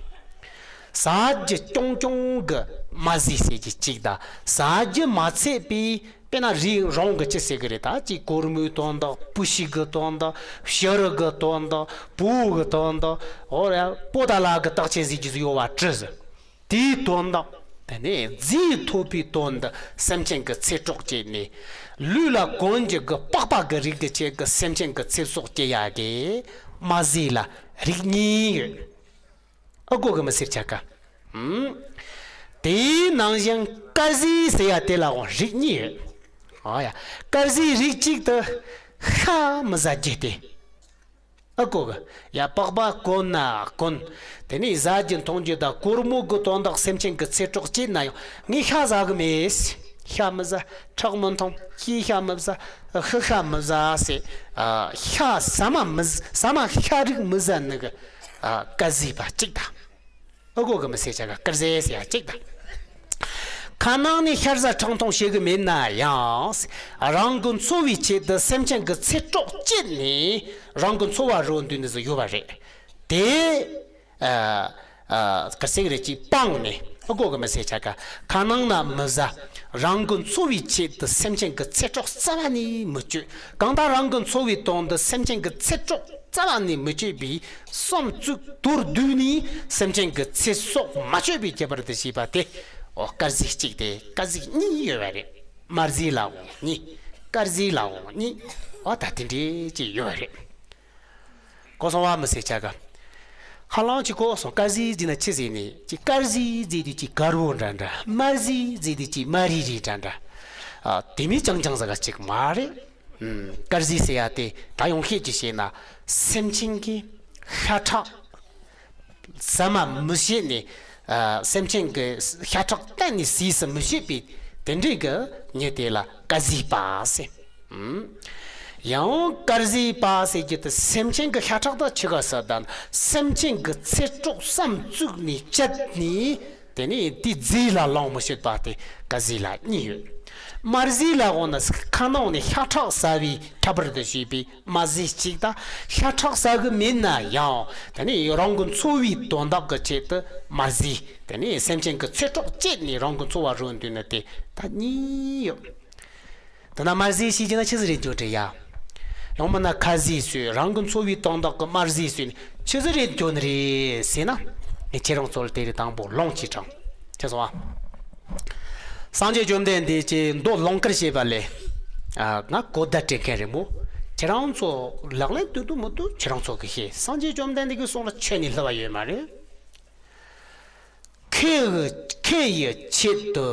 ཟ་རྒྱུ་རྐྱང་རྐྱང་གི་དམར་ཟས་ཟེར་རྒྱུ་གཅིག་དང་ཟ་རྒྱུ་མ་ཚད་པའི་དཔེར་ན་རིགས་རང་གི་ཅི་ཟེར་གི་རེད་ད་ཅིག་གོར་མོའི་དོན་དག་སྤུ་ཤིང་གི་དོན་དག་བྱི་རུ་གི་དོན་དག་བོའུ་གི་དོན་དག་འོ་ར་པོ་ཏ་ལ་གི་རྟགས་ཅན་ཟེར་རྒྱུ་ཟིག་ཡོད་པ་བྲི་ཟེར། དེའི་དོན་དག་དེ་ནས་རྫས་ཐོབ་པའི་དོན་དུ་སེམས་ཅན་གྱི་ཚེ་སྲོག་བཅད་ནས། ལུས་ལ་གོན་རྒྱུ་གི་པགས་པ་གི་རིགས་ཀྱི་ཆེད་ཀྱི་སེམས་ཅན་གྱི་ཚེ་སྲོག་བཅད་ཡ་གི་དམར་ཟས་ལ་རིགས་གཉིས་ཡོད། ཨ་ཀོ་གི་མི་ཟེར་ཆ་ག་ཨུམ། དེའི་ནང་བཞིན་དཀར་ཟས་ཟེར་ཡ་དེ་ལའང་རིགས་གཉིས་ཡོད། ཨ་ཡ། དཀར་ཟས་རིགས་གཅིག་ཏུ་ཤ་མི་ཟ་རྒྱུ་སྟེ། ཨ་ཀོ་གི། ཡ་པགས་པ་གོན་ན་གོན། དེ་ནས་ཟ་རྒྱུ་འཐུང་རྒྱུ་དང་སྒོར་མོ་གི་དོན་དག་སེམས་ཅན་གྱི་ཚེ་སྲོག་བཅད་ན་ཡང་ངས་ཤ་ཟ་གི་མེད། ཤ་མི་ཟ། ཁྲག་མི་འཐུང་། ཤི་ཤ་མི་ཟ། ཤི་ཤ་མི་ཟ་ཟེར། ཨ། ཤ་ཟ་མ་མི་ཟ། ཟ་མ་ཤ་རིགས་མི་ཟ་ནི་གི། ཨ། དཀར་ཟས་པ་གཅིག་དང་། ཨ་ཀོ་གི་མི་ཟེར་ཆ་ག་དཀར་ཟས་ཟེར་ཡ་གཅིག་དང་། ཁ་ནང་ནས་ཤ་ཟ་ཁྲག་འཐུང་བྱེད་གི་མེད་ན་ཡང་། རང་གི་འཚོ་བའི་ཆེད་དུ་སེམས་ཅན་གྱི་ཚེ་སྲོག་བཅད་ནས་རང་གི་འཚོ་བ་རོལ་འདོད་ནི་ཟིག་ཡོད་པ་རེད། དེ། ཨ། ཨ། དཀར་ཟས་རེ་གཅིག་སྤངས་ནས། ཨ་ཀོ་གི་མི་ཟེར་ཆ་ག་ཁ་ནང་ན་མི་ཟ། རང་གི་འཚོ་བའི་ཆེད་དུ་སེམས་ཅན་གྱི་ཚེ་སྲོག་རྩ་བ་ནས་མི་གཅོད། གང་ལྟར་རང་གི་འཚོ་བའི་དོན་དུ་སེམས་ཅན་གྱི་ཚེ་སྲོག་རྩ་བ་ནས་མི་གཅོད་པའི་བསམ་ཚུལ་མདོར་བསྡུས་ནས་སེམས་ཅན་གྱི་ཚེ་སྲོག་མ་གཅོད་པའི་ཁྱད་པར་དུ་བྱས་པ་དེ། འོ། དཀར་ཟས་གཅིག་དེ་དཀར་ཟས་གཉིས་ཡོད་པ་རེད། དམར་ཟས་ལའང་གཉིས། དཀར་ཟས་ལའང་གཉིས། འོ། ད་དེ་འདྲས་ཅིག་ཡོད་པ་རེད། གོ་སོང་བ་མི་ཟེར་ཆ་ག་ཧ་ལམ་ཅིག་གོ་སོང་། དཀར་ཟས་ཟེར་ན་ཆི་ཟེར་ནས་ཅིག་དཀར་ཟས་ཟེར་དུས་ཅིག་དཀར་པོ་འདྲ་འདྲ། དམར་ཟས་ཟེར་དུས་ཅིག་དམར་རིལ་རིལ་འདྲ་འདྲ། ཨ། དེ་མིན་རྐྱང་རྐྱང་ཟ་ག་ཅིག་མ་རེད། ཨུམ། དཀར་ཟས་ཟེར་ཡ་དེ་ད་ཡང་ཤེས་ཀྱི་བཤད་ན་སེམས་ཅན་གྱི་ཤ་ཁྲག་ཟ་མ་མི་བྱེད་ནས། ཨ། སེམས་ཅན་གྱི་ཤ་ཁྲག་གཏན་ནས་ཟས་སུ་མི་བྱེད་པའི་དེ་འདྲའི་གི་མྱི་དེ་ལ་དཀར་ཟས་པ་ཟེར། ཨུམ། ཡང་དཀར་ཟས་པ་ཟེར་རྒྱུ་དེ་སེམས་ཅན་གྱི་ཤ་ཁྲག་དང་ཆི་ག་ཟེར་དང་སེམས་ཅན་གྱི་ཚེ་སྲོག་བསམ་བཙུགས་ནས་བཅད་ནས། དེ་ནས་དེ་རྫས་ལ་ལོངས་མི་སྤྱོད་པ་དེ་དཀར་ཟས་ལ་གཉིས་ཡོད། དམར་ཟས་ལ་འོ་ན་ཁ་ནང་ནས་ཤ་ཁྲག་ཟ་བའི་ཁྱད་པར་དུ་བྱས་པའི་དམར་ཟས་གཅིག་དང་། ཤ་ཁྲག་ཟ་གི་མེད་ན་ཡང་དེ་ནས་རང་གི་འཚོ་བའི་དོན་དག་གི་ཆེད་དུ་དམར་ཟས། དེ་ནས་སེམས་ཅན་གྱི་ཚེ་སྲོག་བཅད་ནས་རང་གི་འཚོ་བ་རོལ་འདོད་ནི་དེ་ད་གཉིས་ཡོད། དེ་ན་དམར་ཟས་ཤེས་ཀྱི་ན་ཆི་ཟིག་རེད་འཇོག་དྲི་ཡ། ཡང་མིན་ན་ཁ་ཟས་ཟོས། རང་གི་འཚོ་བའི་དོན་དག་གི་དམར་ཟས་ཟོས་ནས་ཆི་ཟིག་རེད་འདོད་ནི་རེད་ཟེར་ན། ངས་ཁྱེད་རང་ཚོ་ལ་དེ་རིང་དང་པོ་ལུང་གཅིག་དྲངས། ཁྱེད་ཚོ་ཨ། སངས་རྒྱས་བཅོམ་ལྡན་འདས་ཀྱིས་མདོ་ལུང་དཀར་བཤད་པ་ལས། ཨ། ང་གོ་བརྡ་སྤྲད་མཁན་རེད་མོ། ཁྱེད་རང་ཚོ་ལག་ལེན་འདུག་འདུག་མི་འདུག་ཁྱེད་རང་ཚོ་གིས་ཤེས། སངས་རྒྱས་བཅོམ་ལྡན་འདས་ཀྱི་གསུང་ལ་ཁྱོན་ནས་བསླུ་བ་ཡོད་མ་རེད། མཁས་ཡི་མཁས་ཡི་ཆེད་དུ་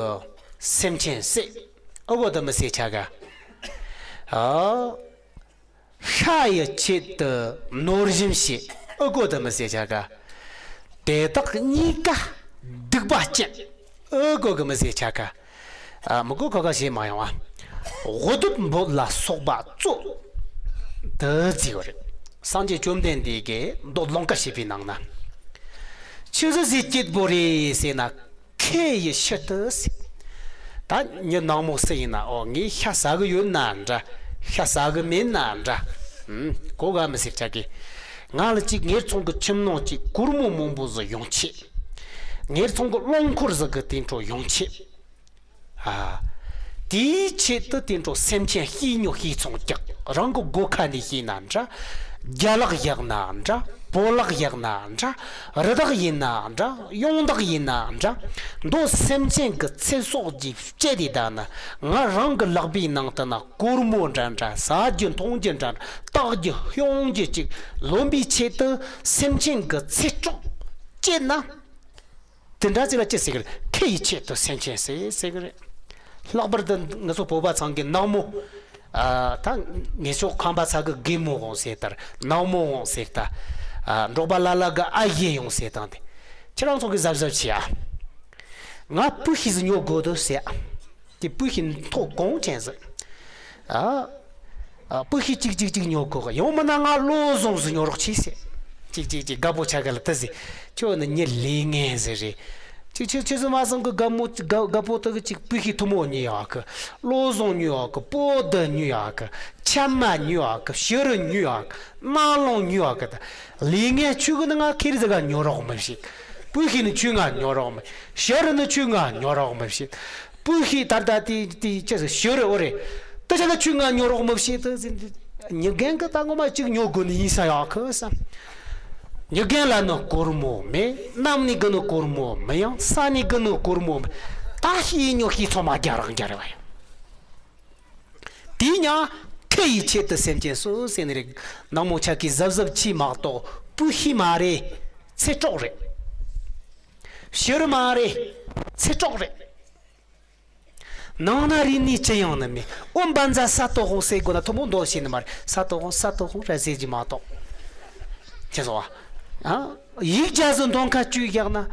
སེམས་ཅན་བསད། ཨ་གོ་དེ་མི་བསད་ཆ་ག་ཨ། ཤ་ཡི་ཆེད་དུ་ནོར་གཞན་བཤད། ཨ་གོ་དེ་མི་བསད་ཆ་ག་དེ་དག་གཉིས་ཀ་སྡིག་པ་ཅན། ཨ་གོ་གི་མི་བསད་ཆ་ག་ཨ། མི་གོ་ཁ་ཁ་བྱེད་མ་ཡོང་བ། འུ་སྡུག་འབོད་ལ་སོགས་པ་གཙོ། དེ་བརྩིས་པ་རེད། སངས་རྒྱས་བཅོམ་ལྡན་འདས་ཀྱིས་མདོ་ལུང་དཀར་བཤད་པའི་ནང་ན། ཆི་ཟིག་ཟེར་སྐྱིད་པོ་རེད་ཟེར་ན། མཁས་ཡི་ཕྱིར་དུ་ཟེར། ད་མྱི་ནག་མོ་སུ་ཡིན་ན། ཨོ་ངས་ཤ་ཟ་གི་ཡོད་ན་འདྲ། ཤ་ཟ་གི་མེད་ན་འདྲ། ཨུམ། གོ་ག་མི་ཟེར་ཆ་གི་ང་ལ་ཅིག་ངེད་ཚང་གི་ཁྱིམ་ནང་ཅིག་སྒོར་མོ་མང་པོ་ཟིག་ཡོང་ཆེད། ངེད་ཚང་གི་རླངས་འཁོར་ཟིག་གི་དེ་འཕྲོ་ཡོང་ཆེད། ཨ། དེའི་ཆེད་དུ་དེ་འཕྲོ་སེམས་ཅན་བཤས་ཉོ་བཤས་ཚོང་རྒྱག་རང་གི་སྒོ་ཁ་ནས་བཤས་ན་འདྲ། རྒྱ་ལག་བཞག་ན་འདྲ། བོད་ལག་བཞག་ན་འདྲ། རི་དྭགས་ཡིན་ན་འདྲ། ཡོང་བདག་ཡིན་ན་འདྲ། མདོ་སེམས་ཅན་གྱི་ཚེ་སྲོག་གི་སྤྱད་དེ་བསྡད་ན། ང་རང་གི་ལག་པའི་ནང་དུ་ན་སྒོར་མོ་འདྲ་འདྲ། ཟ་རྒྱུ་འཐུང་རྒྱུ་འདྲ་འདྲ། བཏགས་རྒྱུ་ཤོང་རྒྱུ་ཅིག་ལོན་པའི་ཆེད་དུ་སེམས་ཅན་གྱི་ཚེ་སྲོག་སྤྱད་ན། དེ་འདྲ་ཅིག་ལ་ཅི་ཟེར་གི་རེད། མཁས་ཡི་ཆེད་དུ་སེམས་ཅན་བསད་ཟེར་གི་རེད། ལྷག་པར་དུ་ང་ཚོ་བོད་པ་ཚང་གི་ནག་མོ། ཨ། ད་ངེད་ཚོ་ཁམས་པ་ཚང་གི་རྒན་མོ་འོང་ཟེར་ལྟར། ནག་མོ་འོང་ཟེར་ལྟར། ཨ། འབྲོག་པ་ལ་ལ་གི་ཨ་ཡེ་ཡོང་ཟེར་དང་དེ། ཁྱེད་རང་ཚོ་གི་གཟབ་གཟབ་བྱེད་ཨ། ང་སྤུ་ཤི་ཟིག་ཉོ་དགོས་འདུག་ཟེར་ཨ། དེ་སྤུ་ཤི་མཐོ་གོང་ཅན་ཟིག་ཨ། ཨ། སྤུ་ཤི་གཅིག་གཅིག་གཅིག་ཉོ་དགོས་གི་ཡོང་མིན་ན་ང་བློ་བཟང་ཟིག་ཉོ་རོགས་གྱིས་ཟེར། གཅིག་གཅིག་གཅིག་རྒད་པོ་ཆ་ག་ལ་དེ་ཟེར། ཁྱོད་ནི་མྱི་ལས་ངན་ཟིག་རེད། གཅིག་ཁྱོད་ཁྱོད་ཚོ་མ་བཟང་གི་རྒད་མོ་རྒད་རྒད་པོ་དེ་གི་གཅིག་སྤུ་ཤི་མཐོ་མོ་ཉོ་ཡག་གི་བློ་བཟང་ཉོ་ཡག་གི་པོ་ཏི་ཉོ་ཡག་གི་ཆབ་མ་ཉོ་ཡག་གི་བྱི་རུ་ཉོ་ཡག་གི་སྣ་ལོང་ཉོ་ཡག་གི་ད། ལས་ངན་ཆོས་གི་ནི་ང་ཁེར་ཟིག་ག་ཉོ་རོགས་མི་བྱེད། སྤུ་ཤི་ནི་ཆོས་ང་ཉོ་རོགས་མི། བྱི་རུ་ནི་ཆོས་ང་ཉོ་རོགས་མི་བྱེད། སྤུ་ཤི་ད་ལྟ་དེ་དེ་ཅི་ཟེར་བྱི་རུ་འོ་རེད། དེ་ཆ་ལ་ཆོས་ང་ཉོ་རོགས་མི་བྱེད་དུ་ཟིན་དུ། མྱི་རྒན་གི་ད་ངོ་མ་གཅིག་ཉོ་དགོས་ནི་ཡིན་ས་ཡག་གི་བསམ། མྱི་རྒན་ལ་ནི་སྒོར་མོ་མེད། གནམ་ནས་གི་ནི་སྒོར་མོ་མི་ཡོང་། ས་ནས་གི་ནི་སྒོར་མོ་མེད། ད་ཤི་ཉོ་ཤི་ཚང་མ་རྒྱ་རང་རྒྱ་རེ་བ་ཡོང་། དེས་ཀྱང་མཁས་ཡི་ཆེད་དུ་སེམས་ཅན་གསོད་ཟེར་ནི་རེད། ནག་མོ་ཆ་གིས་གཟབ་གཟབ་བྱས་མ་གཏོགས་སྤུ་ཤི་མ་རེད། ཚེ་སྲོག་རེད། བྱི་རུ་མ་རེད། ཚེ་སྲོག་རེད། ནང་ན་རིག་གནས་ཅི་ཡང་ནི་མེད། ཨོ་བན་ཛ་ས་ཏོ་ཧོ་ཟེར་དགོས་ན་ཐུ་མོ་འདོད་ཤེས་ནི་མ་རེད། ས་ཏོ་ཧོ་ས་ཏོ་ཧོ་ར་ཟེར་གྱི་མ་གཏོགས། ཁྱེད་ཚོ་བ། ཨ། ཡིག་བརྒྱ་ཟིག་འདོན་ཁ་བཅུག་བཞག་ན།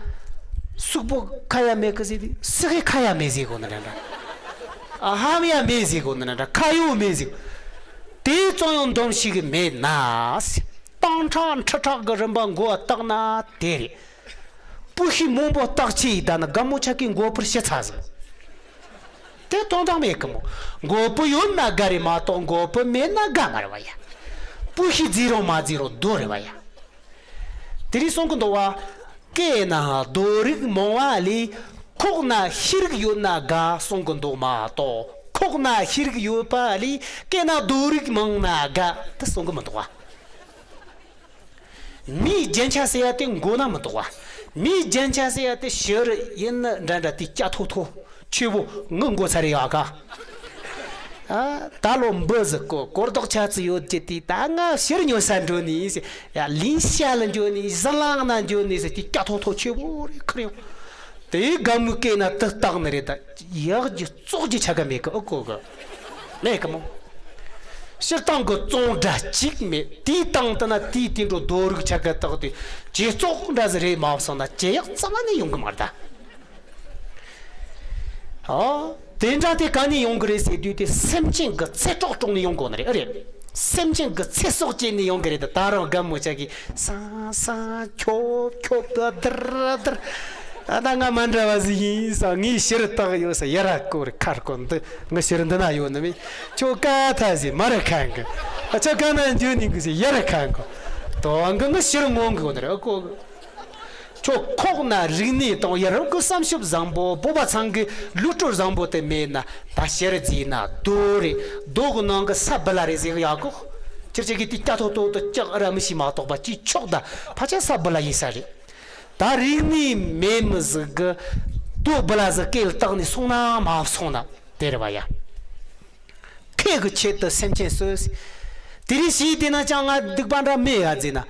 སུག་པོ་ཁ་ཡ་མེད་གི་ཟེར་དུས་སུ་གི་ཁ་ཡ་མེད་ཟེར་དགོས་ནི་རེད་འདྲ། ཨ་ཧམ་ཡ་མེད་ཟེར་དགོས་ནི་རེད་འདྲ། ཁ་ཡོད་མེད་ཟེར། དེ་ཙང་ཡང་འདོན་ཤེས་གི་མེད་ན། སྟོང་ཕྲག་ཁྲི་ཕྲག་གི་རིམ་པ་མགོ་བ་བཏགས་ན་དེ་རེད། སྤུ་ཤི་མང་པོ་བཏགས་ཆེ་ཡི་ད་ན་རྒན་མོ་ཆ་གི་མགོ་པུར་ཤི་ཚ་ཟིན། དེ་དོན་དག་མེད་གི་མོ། མགོ་པུ་ཡོད་ན་དགའ་རེད་མ་གཏོགས་མགོ་པུ་མེད་ན་དགའ་མ་རེད་བ་ཡ། སྤུ་ཤི་རྫི་རང་མ་རྫི་རང་རྡོ་རེད་བ་ཡ། དེ་རིང་གསུང་གི་འདུག་བ། སྐེ་ན་རྡོ་རིགས་མང་བ་ལས། ཁོག་ན་ཤེས་རིག་ཡོད་ན་དགའ་གསུང་གི་འདུག་མ་གཏོགས། ཁོག་ན་ཤེས་རིག་ཡོད་པ་ལས་སྐེ་ན་རྡོ་རིགས་མང་ན་དགའ་དེ་གསུང་གི་མི་འདུག་བ། མིའི་རྒྱན་ཆ་ཟེར་ཡ་དེ་མགོ་ན་མི་འདུག་བ། མིའི་རྒྱན་ཆ་ཟེར་ཡ་དེ་བྱི་རུ་ཡིན་ན་འདྲ་འདྲ་དེ་སྐྱ་ཐོ་ཐོ་ཆེ་བོ་ངི་མགོ་ཚ་རེ་ཡག་ག་ཨ། ད་ལོ་འབུ་ཟིག་གོ་གོར་རྡོག་ཆ་ཚི་ཡོད་ཀྱི་དེ་ད་ང་ཕྱིར་ཉོ་ས་འགྲོ་ནི་ཟེར། ཡ་ལིན་ཤ་ལ་འགྲོ་ནི་ཟི་ལང་ན་འགྲོ་ནི་ཟེར་དེ་སྐྱ་ཐོ་ཐོ་ཆེ་བོ་རེ་ཁུར་ཡོང་། དེའི་དགའ་མོའི་སྐེ་ན་དུ་བཏགས་ནི་རེད་ད། ཡག་གི་བཙོག་གི་ཆ་ག་མེད་གི་ཨུ་ཀོ་གི་མེད་གི་མོ། སྤྱིར་བཏང་གི་བཙོང་འདྲ་གཅིག་མེད། དེའི་སྟེང་དུ་ན་དེའི་དེ་འགྲོ་རྡོ་རིགས་ཆ་ག་བཏགས་དུས་ཇེ་བཙོག་འདྲ་ཟིག་རེད་མ་བསམ་ན་ཇེ་ཡག་རྩ་བ་ནས་ཡོང་གི་མ་རེད་ད། ཨོ། དེ་འདྲ་དེ་ག་ནས་ཡོང་གི་རེད་ཟེར་དུས་དེ་སེམས་ཅན་གྱི་ཚེ་སྲོག་དཀྲོགས་ནས་ཡོང་དགོས་ནི་རེད་ཨེ་རེད། སེམས་ཅན་གྱི་ཚེ་སྲོག་བཅད་ནས་ཡོང་གི་རེད་ད། ད་རུང་རྒན་མོ་ཅག་གིས་སང་སང་ཁྱོ་ཁྱོ་གི་དིར་དིར། ཨ་ད་ང་མ་འདྲ་བ་ཟིག་ཡིན་ས་ངས་ཕྱིར་བཏགས་ཡོད་ས་ཡ་ར་ཀོ་རེ་ཁར་ཀོ་འདི་ངའི་ཕྱིར་འདི་ན་ཡོད་ནི་མིན། ཁྱོ་ཀ་ཐ་ཟིག་མ་ར་ཁན་གི། ཨ་ཁྱོ་ཀ་ན་འཇུ་ནི་གི་ཟིག་ཡ་ར་ཁན་གི། དོ་ཨང་གི་ངའི་ཕྱིར་ངོ་གི་འོ་ནི་རེད་ཨ་ཀོ་གི། ཁྱོད་ཁོག་ན་རིག་གནས་དང་ཡ་རབས་ཀྱི་བསམ་ཞིབ་བཟང་པོ་བོད་པ་ཚང་གི་ལུས་སྲོལ་བཟང་པོ་དེ་མེད་ན་ད་ཕྱིར་རྫིས་ན་རྡོ་རེད། རྡོ་གི་ནང་གི་ས་བུ་ལ་རེད་ཟེར་གི་ཡག་གོ། ཁྱེད་ཅག་གིས་དེ་སྐྱ་ཐོ་ཐོ་དུ་ལྕགས་ར་མི་ཤི་མ་གཏོགས་པ་ཅི་ཆོག་ད་ཕ་ཆ་ས་བུ་ལ་ཡིན་ས་རེད། ད་རིག་གནས་མེད་མི་ཟིག་གི་དུ་བུ་ལ་ཟིག་སྐེ་ལ་བཏགས་ནས་སོང་ན་མ་སོང་ན་དེ་རེད་བ་ཡ། ཁེ་གི་ཆེད་དུ་སེམས་ཅན་གསོད། དེ་རིང་ཞིག་དེ་ན་ཅང་ང་སྡིག་པ་འདྲ་མེད་ཡ་ཟེར་ན།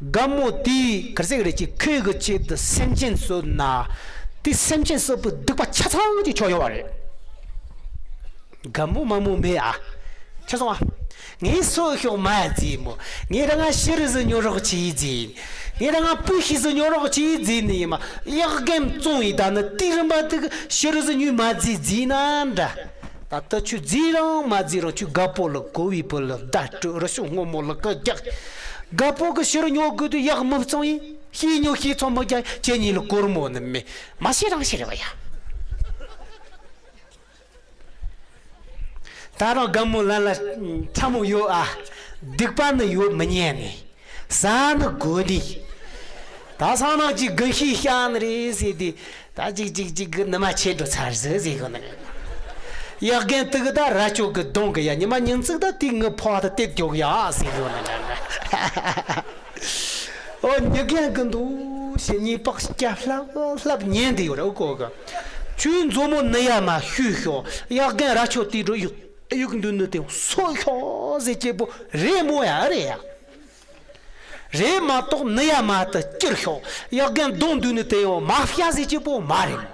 དགའ་མོ་དེའི་གར་ཟེར་རེད་ཀྱི་ཁེ་གི་ཆེད་དུ་སེམས་ཅན་གསོད་ན། དེ་སེམས་ཅན་གསོད་པའི་སྡིག་པ་ཆ་ཚང་གི་ཆོག་ཡོང་བ་རེད། དགའ་མོ་མ་མོ་མེད་ཨ། ཆ་སོང་ཨ། ངས་སོ་ཤོག་མ་ཟེར་མོ། ངས་རང་ང་ཤི་རི་ཟི་ཉོ་རོགས་བྱེད་ཟེར། ངས་རང་ང་པུ་ཤི་ཟི་ཉོ་རོགས་བྱེད་ཟེར་ནི་ཡིན་མ། གཡག་རྒན་བཙོང་ཡི་ད་ནི་དེ་རིམ་པ་དེ་གི་ཤི་རི་ཟི་ཉོས་མ་ཟེར་ཟེར་ན་འདྲ། ད་ལྟ་ཁྱོད་རྫིས་རང་མ་རྫིས་རང་ཁྱོད་རྒད་པོ་ལ་གོ་བའི་བུ་ལ་བརྡ་སྤྲོད་རི་ཤུག་སྔོན་མོ་ལ་ཀི་རྒྱག་རྒད་པོ་གི་ཕྱི་རུ་ཉོ་དགོས་དུས་གཡག་མི་བཙོང་ཡིན། ཤེས་ཉོ་ཤེས་ཚོང་མི་རྒྱག་ཁྱེད་གཉིས་ལ་སྒོར་མོ་ནི་མེད། མ་ཤེས་རང་ཤེས་རེད་བ་ཡ། ད་རང་དགའ་མོ་ལ་ལ་ཕྲ་མོ་ཡོད་ཨ། སྡིག་པ་ནི་ཡོད་མི་ཉན་ནི། ཟ་ནི་དགོས་ནི། ད་སང་ནང་གཅིག་དགུན་ཤེས་ཤ་ནི་རེད་ཟེར་ཏེ། ད་ཅིག་ཅིག་ཅིག་གི་ནུ་མ་ཆེ་འགྲོ་ཚར་ཟེར་ཟེར་གོ་ནི་རེད། གཡག་རྒན་དུ་གི་ད་ར་ཅོ་གི་གདོང་གི་ཡ་ཉི་མ་ཉིན་ཙིག་ད་དེ་ངི་ཕོ་བ་ད་དེ་མགྱོགས་ཡ་ཟེར་གོ་ནི་རེད། ཨོ་ཉི་རྒན་གི་འདུག་ཞེས་ཉེས་པགས་སྐྱ་ལྷབ་ལྷབ་ཉན་དེ་ཡོད་རེད་ཨོ་གོ་གི། ཁྱོད་མཛོ་མོ་ནི་ཡ་མ་ཤུས་ཤོག་གཡག་རྒན་ར་ཅོ་དེ་འགྲོ་ཡུག་ཡུག་འདུག་ནི་དེ་སོ་ཤོག་ཟེར་སྐྱེ་པོ་རེད་མོ་ཡ་རེད་ཡ། རེད་མ་གཏོགས་ནི་ཡ་མ་ཏི་སྐྱིར་ཤོག་གཡག་རྒན་གདོང་འདུག་ནི་དེ་ཡང་མ་ཤ་ཟེར་སྐྱེ་པོ་མ་རེད་མོ།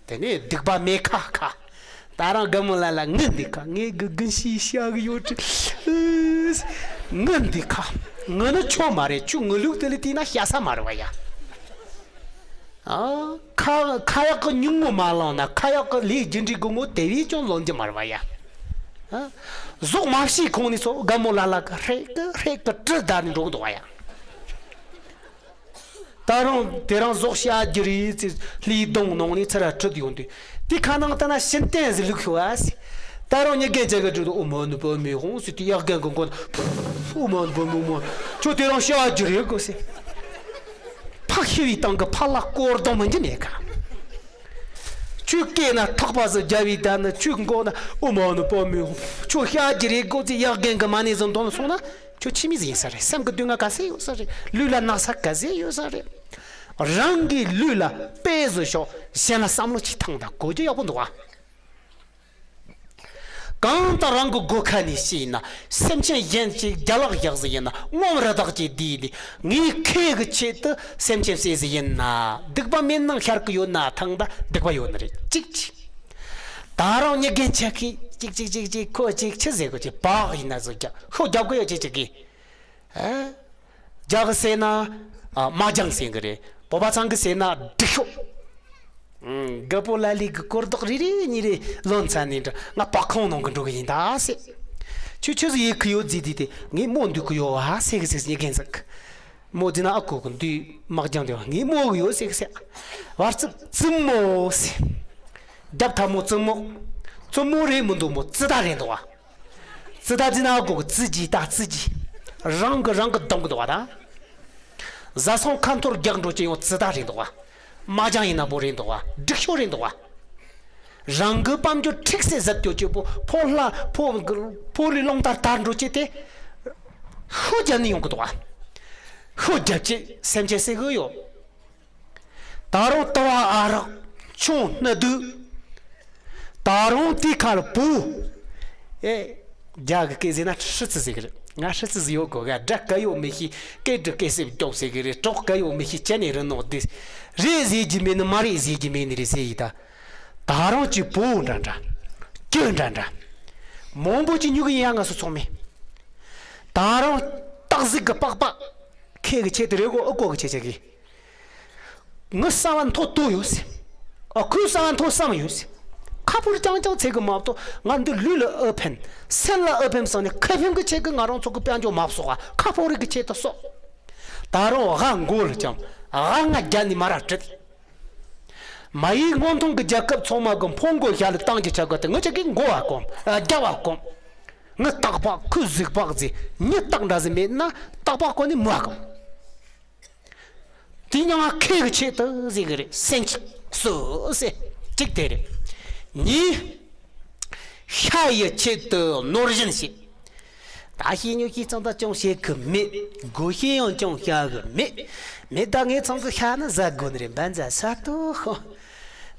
དེ་ནས་སྡིག་པ་མེད་ཁ་ཁ། ད་རང་དགའ་མོ་ལ་ལ་ངུ་འདི་ཁ་ངས་གི་གུན་ཤི་ཤ་གི་ཡོད་ཀི། ངུ་འདི་ཁ། ངུ་ནི་ཆོ་མ་རེད་ཁྱོད་ངུ་ལུག་དེ་ལ་བལྟས་ན་ཤ་ས་མ་རེད་བ་ཡ། ཨ། ཁ་ཁ་ཡག་གི་ཉུང་ངུ་མ་བླངས་ན་ཁ་ཡག་གི་ལས་རྒྱུ་འབྲས་དགོས་ངོ་དེ་བས་ཀྱང་ལོན་རྒྱུ་མ་རེད་བ་ཡ། ཨ། ཟོག་མ་བཤས་གོང་ནས་ཚོ་དགའ་མོ་ལ་ལ་གི་ཧྲེ་གི་ཧྲེ་གི་གྲི་བདའ་ནས་འགྲོ་གི་འདུག་བ་ཡ། ད་རུང་དེ་རང་ཟོག་བཤའ་རྒྱུ་རེད་ཚེ་ལྷའི་གདོང་ནང་ནས་ཚུར་ར་ཁྲིད་ཡོང་དུས་དེ་ཁ་ནང་ལྟ་ན་ཤིན་ཏན་ཟི་ལུག་ཤོ་ཨ་སི། ད་རུང་ཉི་རྒན་ཅག་གི་ཁྲིད་དུ་ཨོ་མ་ནུ་པ་མི་ཧོང་སི་དེ་གཡག་རྒན་གི་མགོ་ན་ཨོ་མ་ནུ་པ་མི་མོ་ཁྱོད་དེ་རང་བཤའ་རྒྱུ་རེད་གོ་སི། ཕག་ཤི་བའི་སྟེང་གི་ཕག་ལ་སྐོར་གདོང་མི་འཇི་མེད་ཀ་ཁྱོད་སྐེ་ན་ཐག་པ་ཟི་རྒྱ་བའི་ད་ནི་ཁྱོད་མགོ་ན་ཨོ་མ་ནུ་པ་མི་ཧོང་ཁྱོད་བཤའ་རྒྱུ་རེད་གོ་སི་གཡག་རྒན་གི་མ་ནི་ཟི་འདོན་སོང་ན། ཁྱོད་ཁྱིམ་མི་ཟིག་ཡིན་ས་རེད། སེམས་ཀྱི་སྡུག་བསྔལ་ག་ཚད་ཡོད་ས་རེད། ལུས་ལ་ན་ཚ་ག་ཚད་ཡོད་ས་རེད། རང་གི་ལུས་ལ་དཔེ་བཟོ་ཤོག་གཞན་ལ་བསམ་བློ་ཅིག་ཐང་དང་གོ་རྒྱུ་ཡག་པོ་འདུག་ཨ། གང་ལྟར་རང་གི་སྒོ་ཁ་ནས་ཤི་ཡིན་ན་སེམས་ཅན་གཞན་ཅིག་རྒྱ་ལག་བཞག་ཟིག་ཡིན་ན་ངོམ་ར་དག་ཅིག་བསྡུས་ཏེ་ངའི་ཁེ་གི་ཆེད་དུ་སེམས་ཅན་བསད་ཟིག་ཡིན་ན་སྡིག་པ་མེད་ནང་ཤར་གི་ཡོད་ན་ཐང་ད་སྡིག་པ་ཡོད་ནི་རེད་ཅིག་ཅིག་ད་རུང་ཉི་རྒན་ཆ་ཁི་ཅིག་ཅིག་ཅིག་ཅིག་ཁོ་ཅིག་ཆི་ཟེར་གོ་ཅིག་བག་ཡིན་ན་ཟིག་རྒྱག་ཤོ་རྒྱབ་གི་ཡོད་ཅིག་ཅིག་གི། ཨ། རྒྱ་གི་ཟེར་ན། ཨ། མ་རྒྱང་ཟེར་གི་རེད། བོད་པ་ཚང་གི་ཟེར་ན་སྒྲིག་ཤོ། ཨང་། རྒད་པོ་ལ་ལི་གི་སྐོར་རྡོག་རི་རི་གཉིས་རེ་ལོན་ཚ་ནི་འདྲ་ང་པག་ཁོང་ནང་གི་འགྲོ་གི་ཡིན་ད་ཟེར། ཁྱོད་ཆི་ཟིག་ཡེ་གི་ཡོད་ཟེར་དུས་དེ་ངས་མོ་འདུག་གི་ཡོད་ཨ་ཟེར་གི་ཟེར་ཉི་རྒན་ཟིག་མོ་ཟེར་ན་ཨ་ཁུ་གི་འདུས་མ་རྒྱང་དེ་ངས་མོ་གི་ཡོད་ཟེར་གི་ཟེར། བར་ཙི་ཙི་མོ་ཟེར། རྒྱབ་ཐ་མོ་ཙི་མོ། ཙི་མོ་རེད་མི་འདུག་མོ་ཙི་ད་རེད་འདུག་ཨ། ཙི་ད་ཙི་ན་གོ་གི་ཙི་ཇི་ད་ཙི་ཇི། རང་གི་རང་གི་གདོང་གི་འདུག་བ་ད། བཟའ་ཚང་ཁ་འཐོར་རྒྱག་འགྲོ་ཅི་ཡོང་ཙི་ད་རེད་འདུག་བ། མ་ཅང་ཡིན་ན་པོ་རེད་འདུག་བ། སྒྲིག་ཤོག་རེད་འདུག་བ། རང་གི་དཔལ་འབྱོར་ཁྲིག་སེ་ཟད་སྐྱོ་ཅི་པོ་ཕོ་ལྷ་ཕོ་ཕོ་རི་ལོང་ལྟར་དར་འགྲོ་ཅི་དེ། ཤོ་རྒྱབ་ནི་ཡོང་གི་འདུག་བ། ཤོ་རྒྱབ་ཅི་སེམས་ཅན་སེ་གི་ཡོད། ད་རུང་ལྟ་བ་ཨ་རག་ཆུང་སྣ་སྡུག་ད་རུང་དེའི་ཁར་བུ། ཨེ། རྒྱ་གི་སྐད་ཟེར་ན་ཧྲི་ཙི་ཟེར་གི་རེད། ང་ཧྲི་ཙི་ཟེར་ཡོད་གོ་ག་སྒྲ་ག་ཡོད་མི་ཤེས་སྐད་འདྲི་སྐད་སེབ་རྒྱོབ་ཟེར་གི་རེད། གྲོགས་ག་ཡོད་མི་ཤེས་ཅན་ནས་རི་ནོག་དེ། རེད་ཟེར་གྱི་མེད་ནི་མ་རེད་ཟེར་གྱི་མེད་ནི་རེད་ཟེར་ཡི་ད། ད་རུང་གྱི་བུ་འདྲ་འདྲ། ཁྱོད་འདྲ་འདྲ། མང་པོ་ཅིག་ཉུག་གི་ཡ་ང་སོ་ཚོགས་མེད། ད་རུང་སྟག་གཟིག་གི་པགས་པ། ཁྱེད་ཀྱི་ཆེད་དུ་རེད་གོ་ཨ་ཀོ་གི་ཆེད་ཆེད་གི། ངི་གསང་བ་མཐོ་ཏོ་ཡོད་སི། ཨ་ཁུའི་གསང་བ་མཐོ་བསམ་ཡོད་སི། ཁ་ཕོར་རྐྱང་རྐྱང་ཚེ་གི་མ་གཏོགས་ང་འདི་ལུས་ལ་ཨ་ཕན། སེམས་ལ་ཨ་ཕན་བསམ་ནས་ཁ་ཕན་གི་ཆེད་གི་ང་རང་ཚོ་གི་དཔལ་འབྱོར་མ་གསོག་པ་ཁ་ཕོར་རིག་གི་ཆེད་དུ་གསོག་ད་རུང་ཨ་མགོ་ལ་ཀྱང་ཨ་ང་རྒྱ་ནི་མ་ར་བྲིད། མ་ཡིག་སྔོན་ཐོན་གི་རྒྱལ་ཁབ་ཚང་མ་གི་ཕོ་མགོ་ཞྭ་ལ་བཏང་གི་ཆ་གི་དེ་ངི་ཆ་གི་མགོ་བ་གོམ་ཨ་རྒྱ་བ་གོམ། ངི་སྟག་པག་ཁུ་གཟིག་པག་ཟེ་ཉི་སྟག་འདྲ་ཟེ་མེད་ན་སྟག་པག་གོ་ནི་མོ་གམ། དེ་ཉང་ང་ཁེ་གི་ཆེད་དུ་ཟེ་གི་རེད་སེམས་ཅིག་སོ་སེ་གཅིག་དེ་རེད། གཉིས། ཤ་ཡི་ཆེད་དུ་ནོར་བཞིན་བྱེད། ད་ ད་ཤེས་ཉོ་ཤེས་ཚང་ད་ཅུང་བྱེད་གི་མེད། དགོས་ཤེས་ཡང་ཅུང་བྱ་གི་མེད། མེད་ད་ངས་ཚང་གི་ཤ་ནི་ཟ་དགོས་ནི་རེད། འབན་ཟ་ས་ཏོ་ཧོ།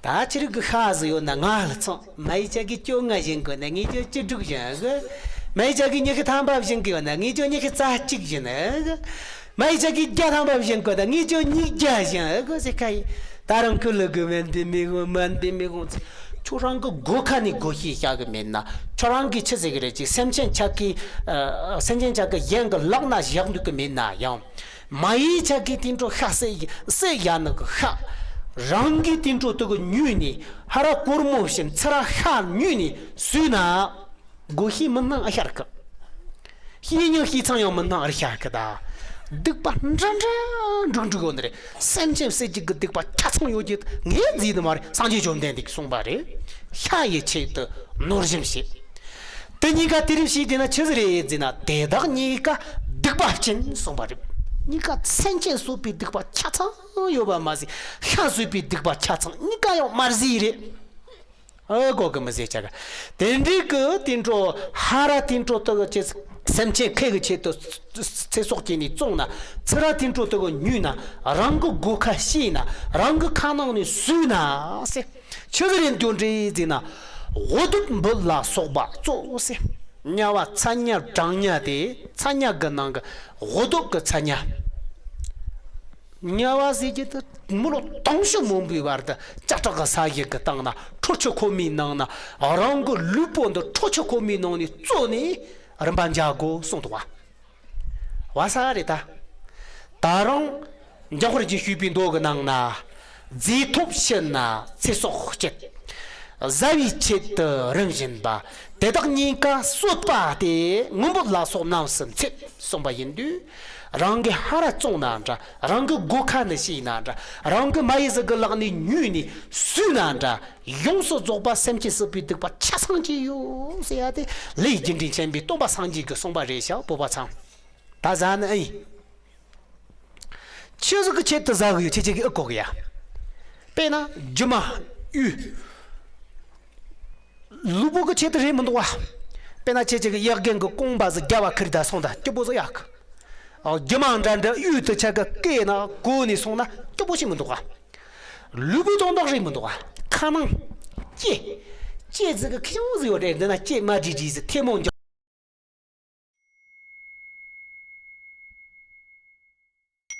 ད་ཁྱེད་རིགས་གི་ཤ་ཟི་ཡོད་ན་ང་ལ་ཚང་། མ་ཡི་ཅག་གི་ཅོ་ང་བཞིན་གོ་ན་ངས་ཅོ་བཅུ་དྲུག་བཞིན་གི། མ་ཡི་ཅག་གི་ཉི་ཤུ་ཐམ་པ་བཞིན་གི་ཡོད་ན་ངས་ཅོ་ཉི་ཤུ་རྩ་གཅིག་བཞིན་གི། མ་ཡི་ཅག་གི་བརྒྱ་ཐམ་པ་བཞིན་གོ་ན་ངས་ཅོ་ཉིས་བརྒྱ་བཞིན་གི་ཟེར་ཁ་ཡི། ད་རང་ཁུ་ལུ་གི་མན་དེ་མི་གོ་མན་དེ་མི་གོ་ཚེ། ཁྱོད་རང་གི་སྒོ་ཁ་ནས་དགོས་ཤེས་བྱ་གི་མེད་ན། ཁྱོད་རང་གིས་ཆི་ཟེར་གི་རེད་ཅིག་སེམས་ཅན་ཆ་གི། ཨ། སེམས་ཅན་ཆ་གི་གཞན་གི་ལག་ན་བཞག་འདུག་གི་མེད་ན་ཡང་། མ་ཡི་ཆ་གི་དེ་འཕྲོ་ཤ་བསད་བསད་བཞག་ནི་གི་ཤ། རང་གི་དེ་འཕྲོ་དུ་གི་ཉོས་ནས་ཧ་ར་སྒོར་མོ་བཞིན་ཚུར་ཤ་ཉོས་ནས་ཟོས་ན། དགོས་ཤེས་མི་སྣང་ཨ་ཤར་གི། ཤེས་ཉོན་ཤེས་ཚང་ཡང་མི་སྣང་ཨར་ཤར་གི་ད། སྡིག་པ་འདྲ་འདྲ་འགྲིག་འགྲིག་ཡོད་ནི་རེད། སེམས་ཅན་བསད་རྒྱུ་གི་སྡིག་པ་ཆ་ཚང་ཡོད་རྒྱུ་ངས་བརྫིས་ནི་མ་རེད། སངས་རྒྱས་བཅོམ་ལྡན་འདས་ཀྱིས་གསུངས་པ་རེད། ཤ་ཡི་ཆེད་དུ་ནོར་གཞན་བྱེད། དེ་གཉིས་ཀ་དེ་རིམ་ཞིག་བསྡད་ན་ཆི་ཟིག་རེད་ཟེར་ན། དེ་དག་གཉིས་ཀ་སྡིག་པ་ཅན་གསུངས་པ་རེད། གཉིས་ཀ་སེམས་ཅན་གསོད་པའི་སྡིག་པ་ཆ་ཚང་ཡོད་པ་མ་ཟད། ཤ་ཟོས་པའི་སྡིག་པ་ཆ་ཚང་གཉིས་ཀ་ཡང་མ་བརྫིས་རེད། ཨ་གོ་གི་མི་ཟེར་ཆ་ག་དེ་འདྲའི་གི་དེ་འཕྲོ་ཧ་ར་དེ་འཕྲོ་དུ་གི་ཅི་སེམས་ཅན་ཁེ་གི་ཆེད་དུ་ཚེ་སྲོག་བཅད་ནས་བཙོངས་ན། ཚུར་ར་དེ་འཕྲོ་དུ་གི་ཉོས་ན། རང་གི་སྒོ་ཁ་ཕྱེས་ན། རང་གི་ཁ་ནང་ནས་ཟོས་ན་ཟེར། ཆི་ཟིག་རེད་འདོད་འདྲེ་ཟེར་ན། འུ་སྡུག་འབུ་ལ་སོགས་པ་གཙོ་ཟེར། དམྱལ་བ་ཚ་དམྱལ་གྲང་དམྱལ་དེ། ཚ་དམྱལ་གི་ནང་གི་འུ་སྡུག་གི་ཚ་དམྱལ། དམྱལ་བ་ཟེར་གྱི་དེ་མི་ལོ་དུང་ཕྱུར་མང་པོའི་བར་དུ་ལྕགས་ཁྲག་གི་ས་གཞི་གི་སྟེང་ན་ཁྲོ་ཆུ་ཁོལ་མའི་ནང་ན། རང་གི་ལུས་པོ་འདི་ཁྲོ་ཆུ་ཁོལ་མའི་ནང་ནས་བཙོས་ནས་རིམ་པ་འཇལ་དགོས་གསུངས་འདུག་བ། བ་ས་རེད་ད། ད་རུང་འཇམ་དཔལ་གྱིས་ཞུས་པའི་མདོ་གི་ནང་ན། རྫས་ཐོབ་ཕྱིར་ན་ཚེ་སྲོག་བཅད། བཟའ་བའི་ཆེད་དུ་རིམ་བཞིན་པ། དེ་དག་གཉིས་ཀ་གསོད་པ་སྟེ། ངུ་འབོད་ལ་སོགས་རྣམས་སུ་འཚེ། གསུངས་པ་ཡིན་དུས། རང་གི་ཧ་ར་བཙོངས་ན་འདྲ། རང་གི་སྒོ་ཁ་ནས་ཕྱེས་ན་འདྲ། རང་གི་མ་ཡི་ཟིག་གི་ལག་ནས་ཉོས་ནས་ཟོས་ན་འདྲ། ཡོངས་སུ་རྫོགས་པ་སེམས་ཅན་གསོད་པའི་སྡིག་པ་ཆ་ཚང་ཅི་ཡོད་ཟེར་ཡ་དེ། ལས་རྒྱུ་འབྲས་མཁྱེན་པའི་སྟོན་པ་སངས་རྒྱས་ཀྱིས་གསུངས་པ་རེད་ཤག་བོད་པ་ཚང་། ད་ཟ་ནི་ཨེ་ཡིན། ཆི་ཟིག་གི་ཆེད་དུ་ཟ་གི་ཡོད། ཁྱེད་ཅག་གིས་ཨེ་གོ་གི་ཡ། དཔེར་ན་རྒྱུ་མ་གཡུ། ལུས་པོ་གི་ཆེད་དུ་རེད་མི་འདུག་བ། དཔེར་ན་ཁྱེད་ཅག་གི་གཡག་རྒན་གི་རྐང་པ་ཟིག་རྒྱབ་བ་ཁུར་ད་སོང་ད་སྐྱིད་པོ་ཟིག་ཡག་གི། རྒྱུ་མ་འདྲ་འདྲ་གཡུ་དུ་ཆ་གི་སྐེ་ན་གོ་ནས་སོང་ན་སྐྱིད་པོ་ཞིག་མི་འདུག་བ། ལུས་པོ་དོན་དག་རེད་མི་འདུག་བ། ཁ་ནང་ལྕེ། ལྕེ་ཟིག་གི་ཁྱེད་ཅག་ཟིག་ཡོད་རེད། འདི་ན་ལྕེ་མ་བྲིས་བྲིས་ཟིག་ཐལ་མོ་འཇོག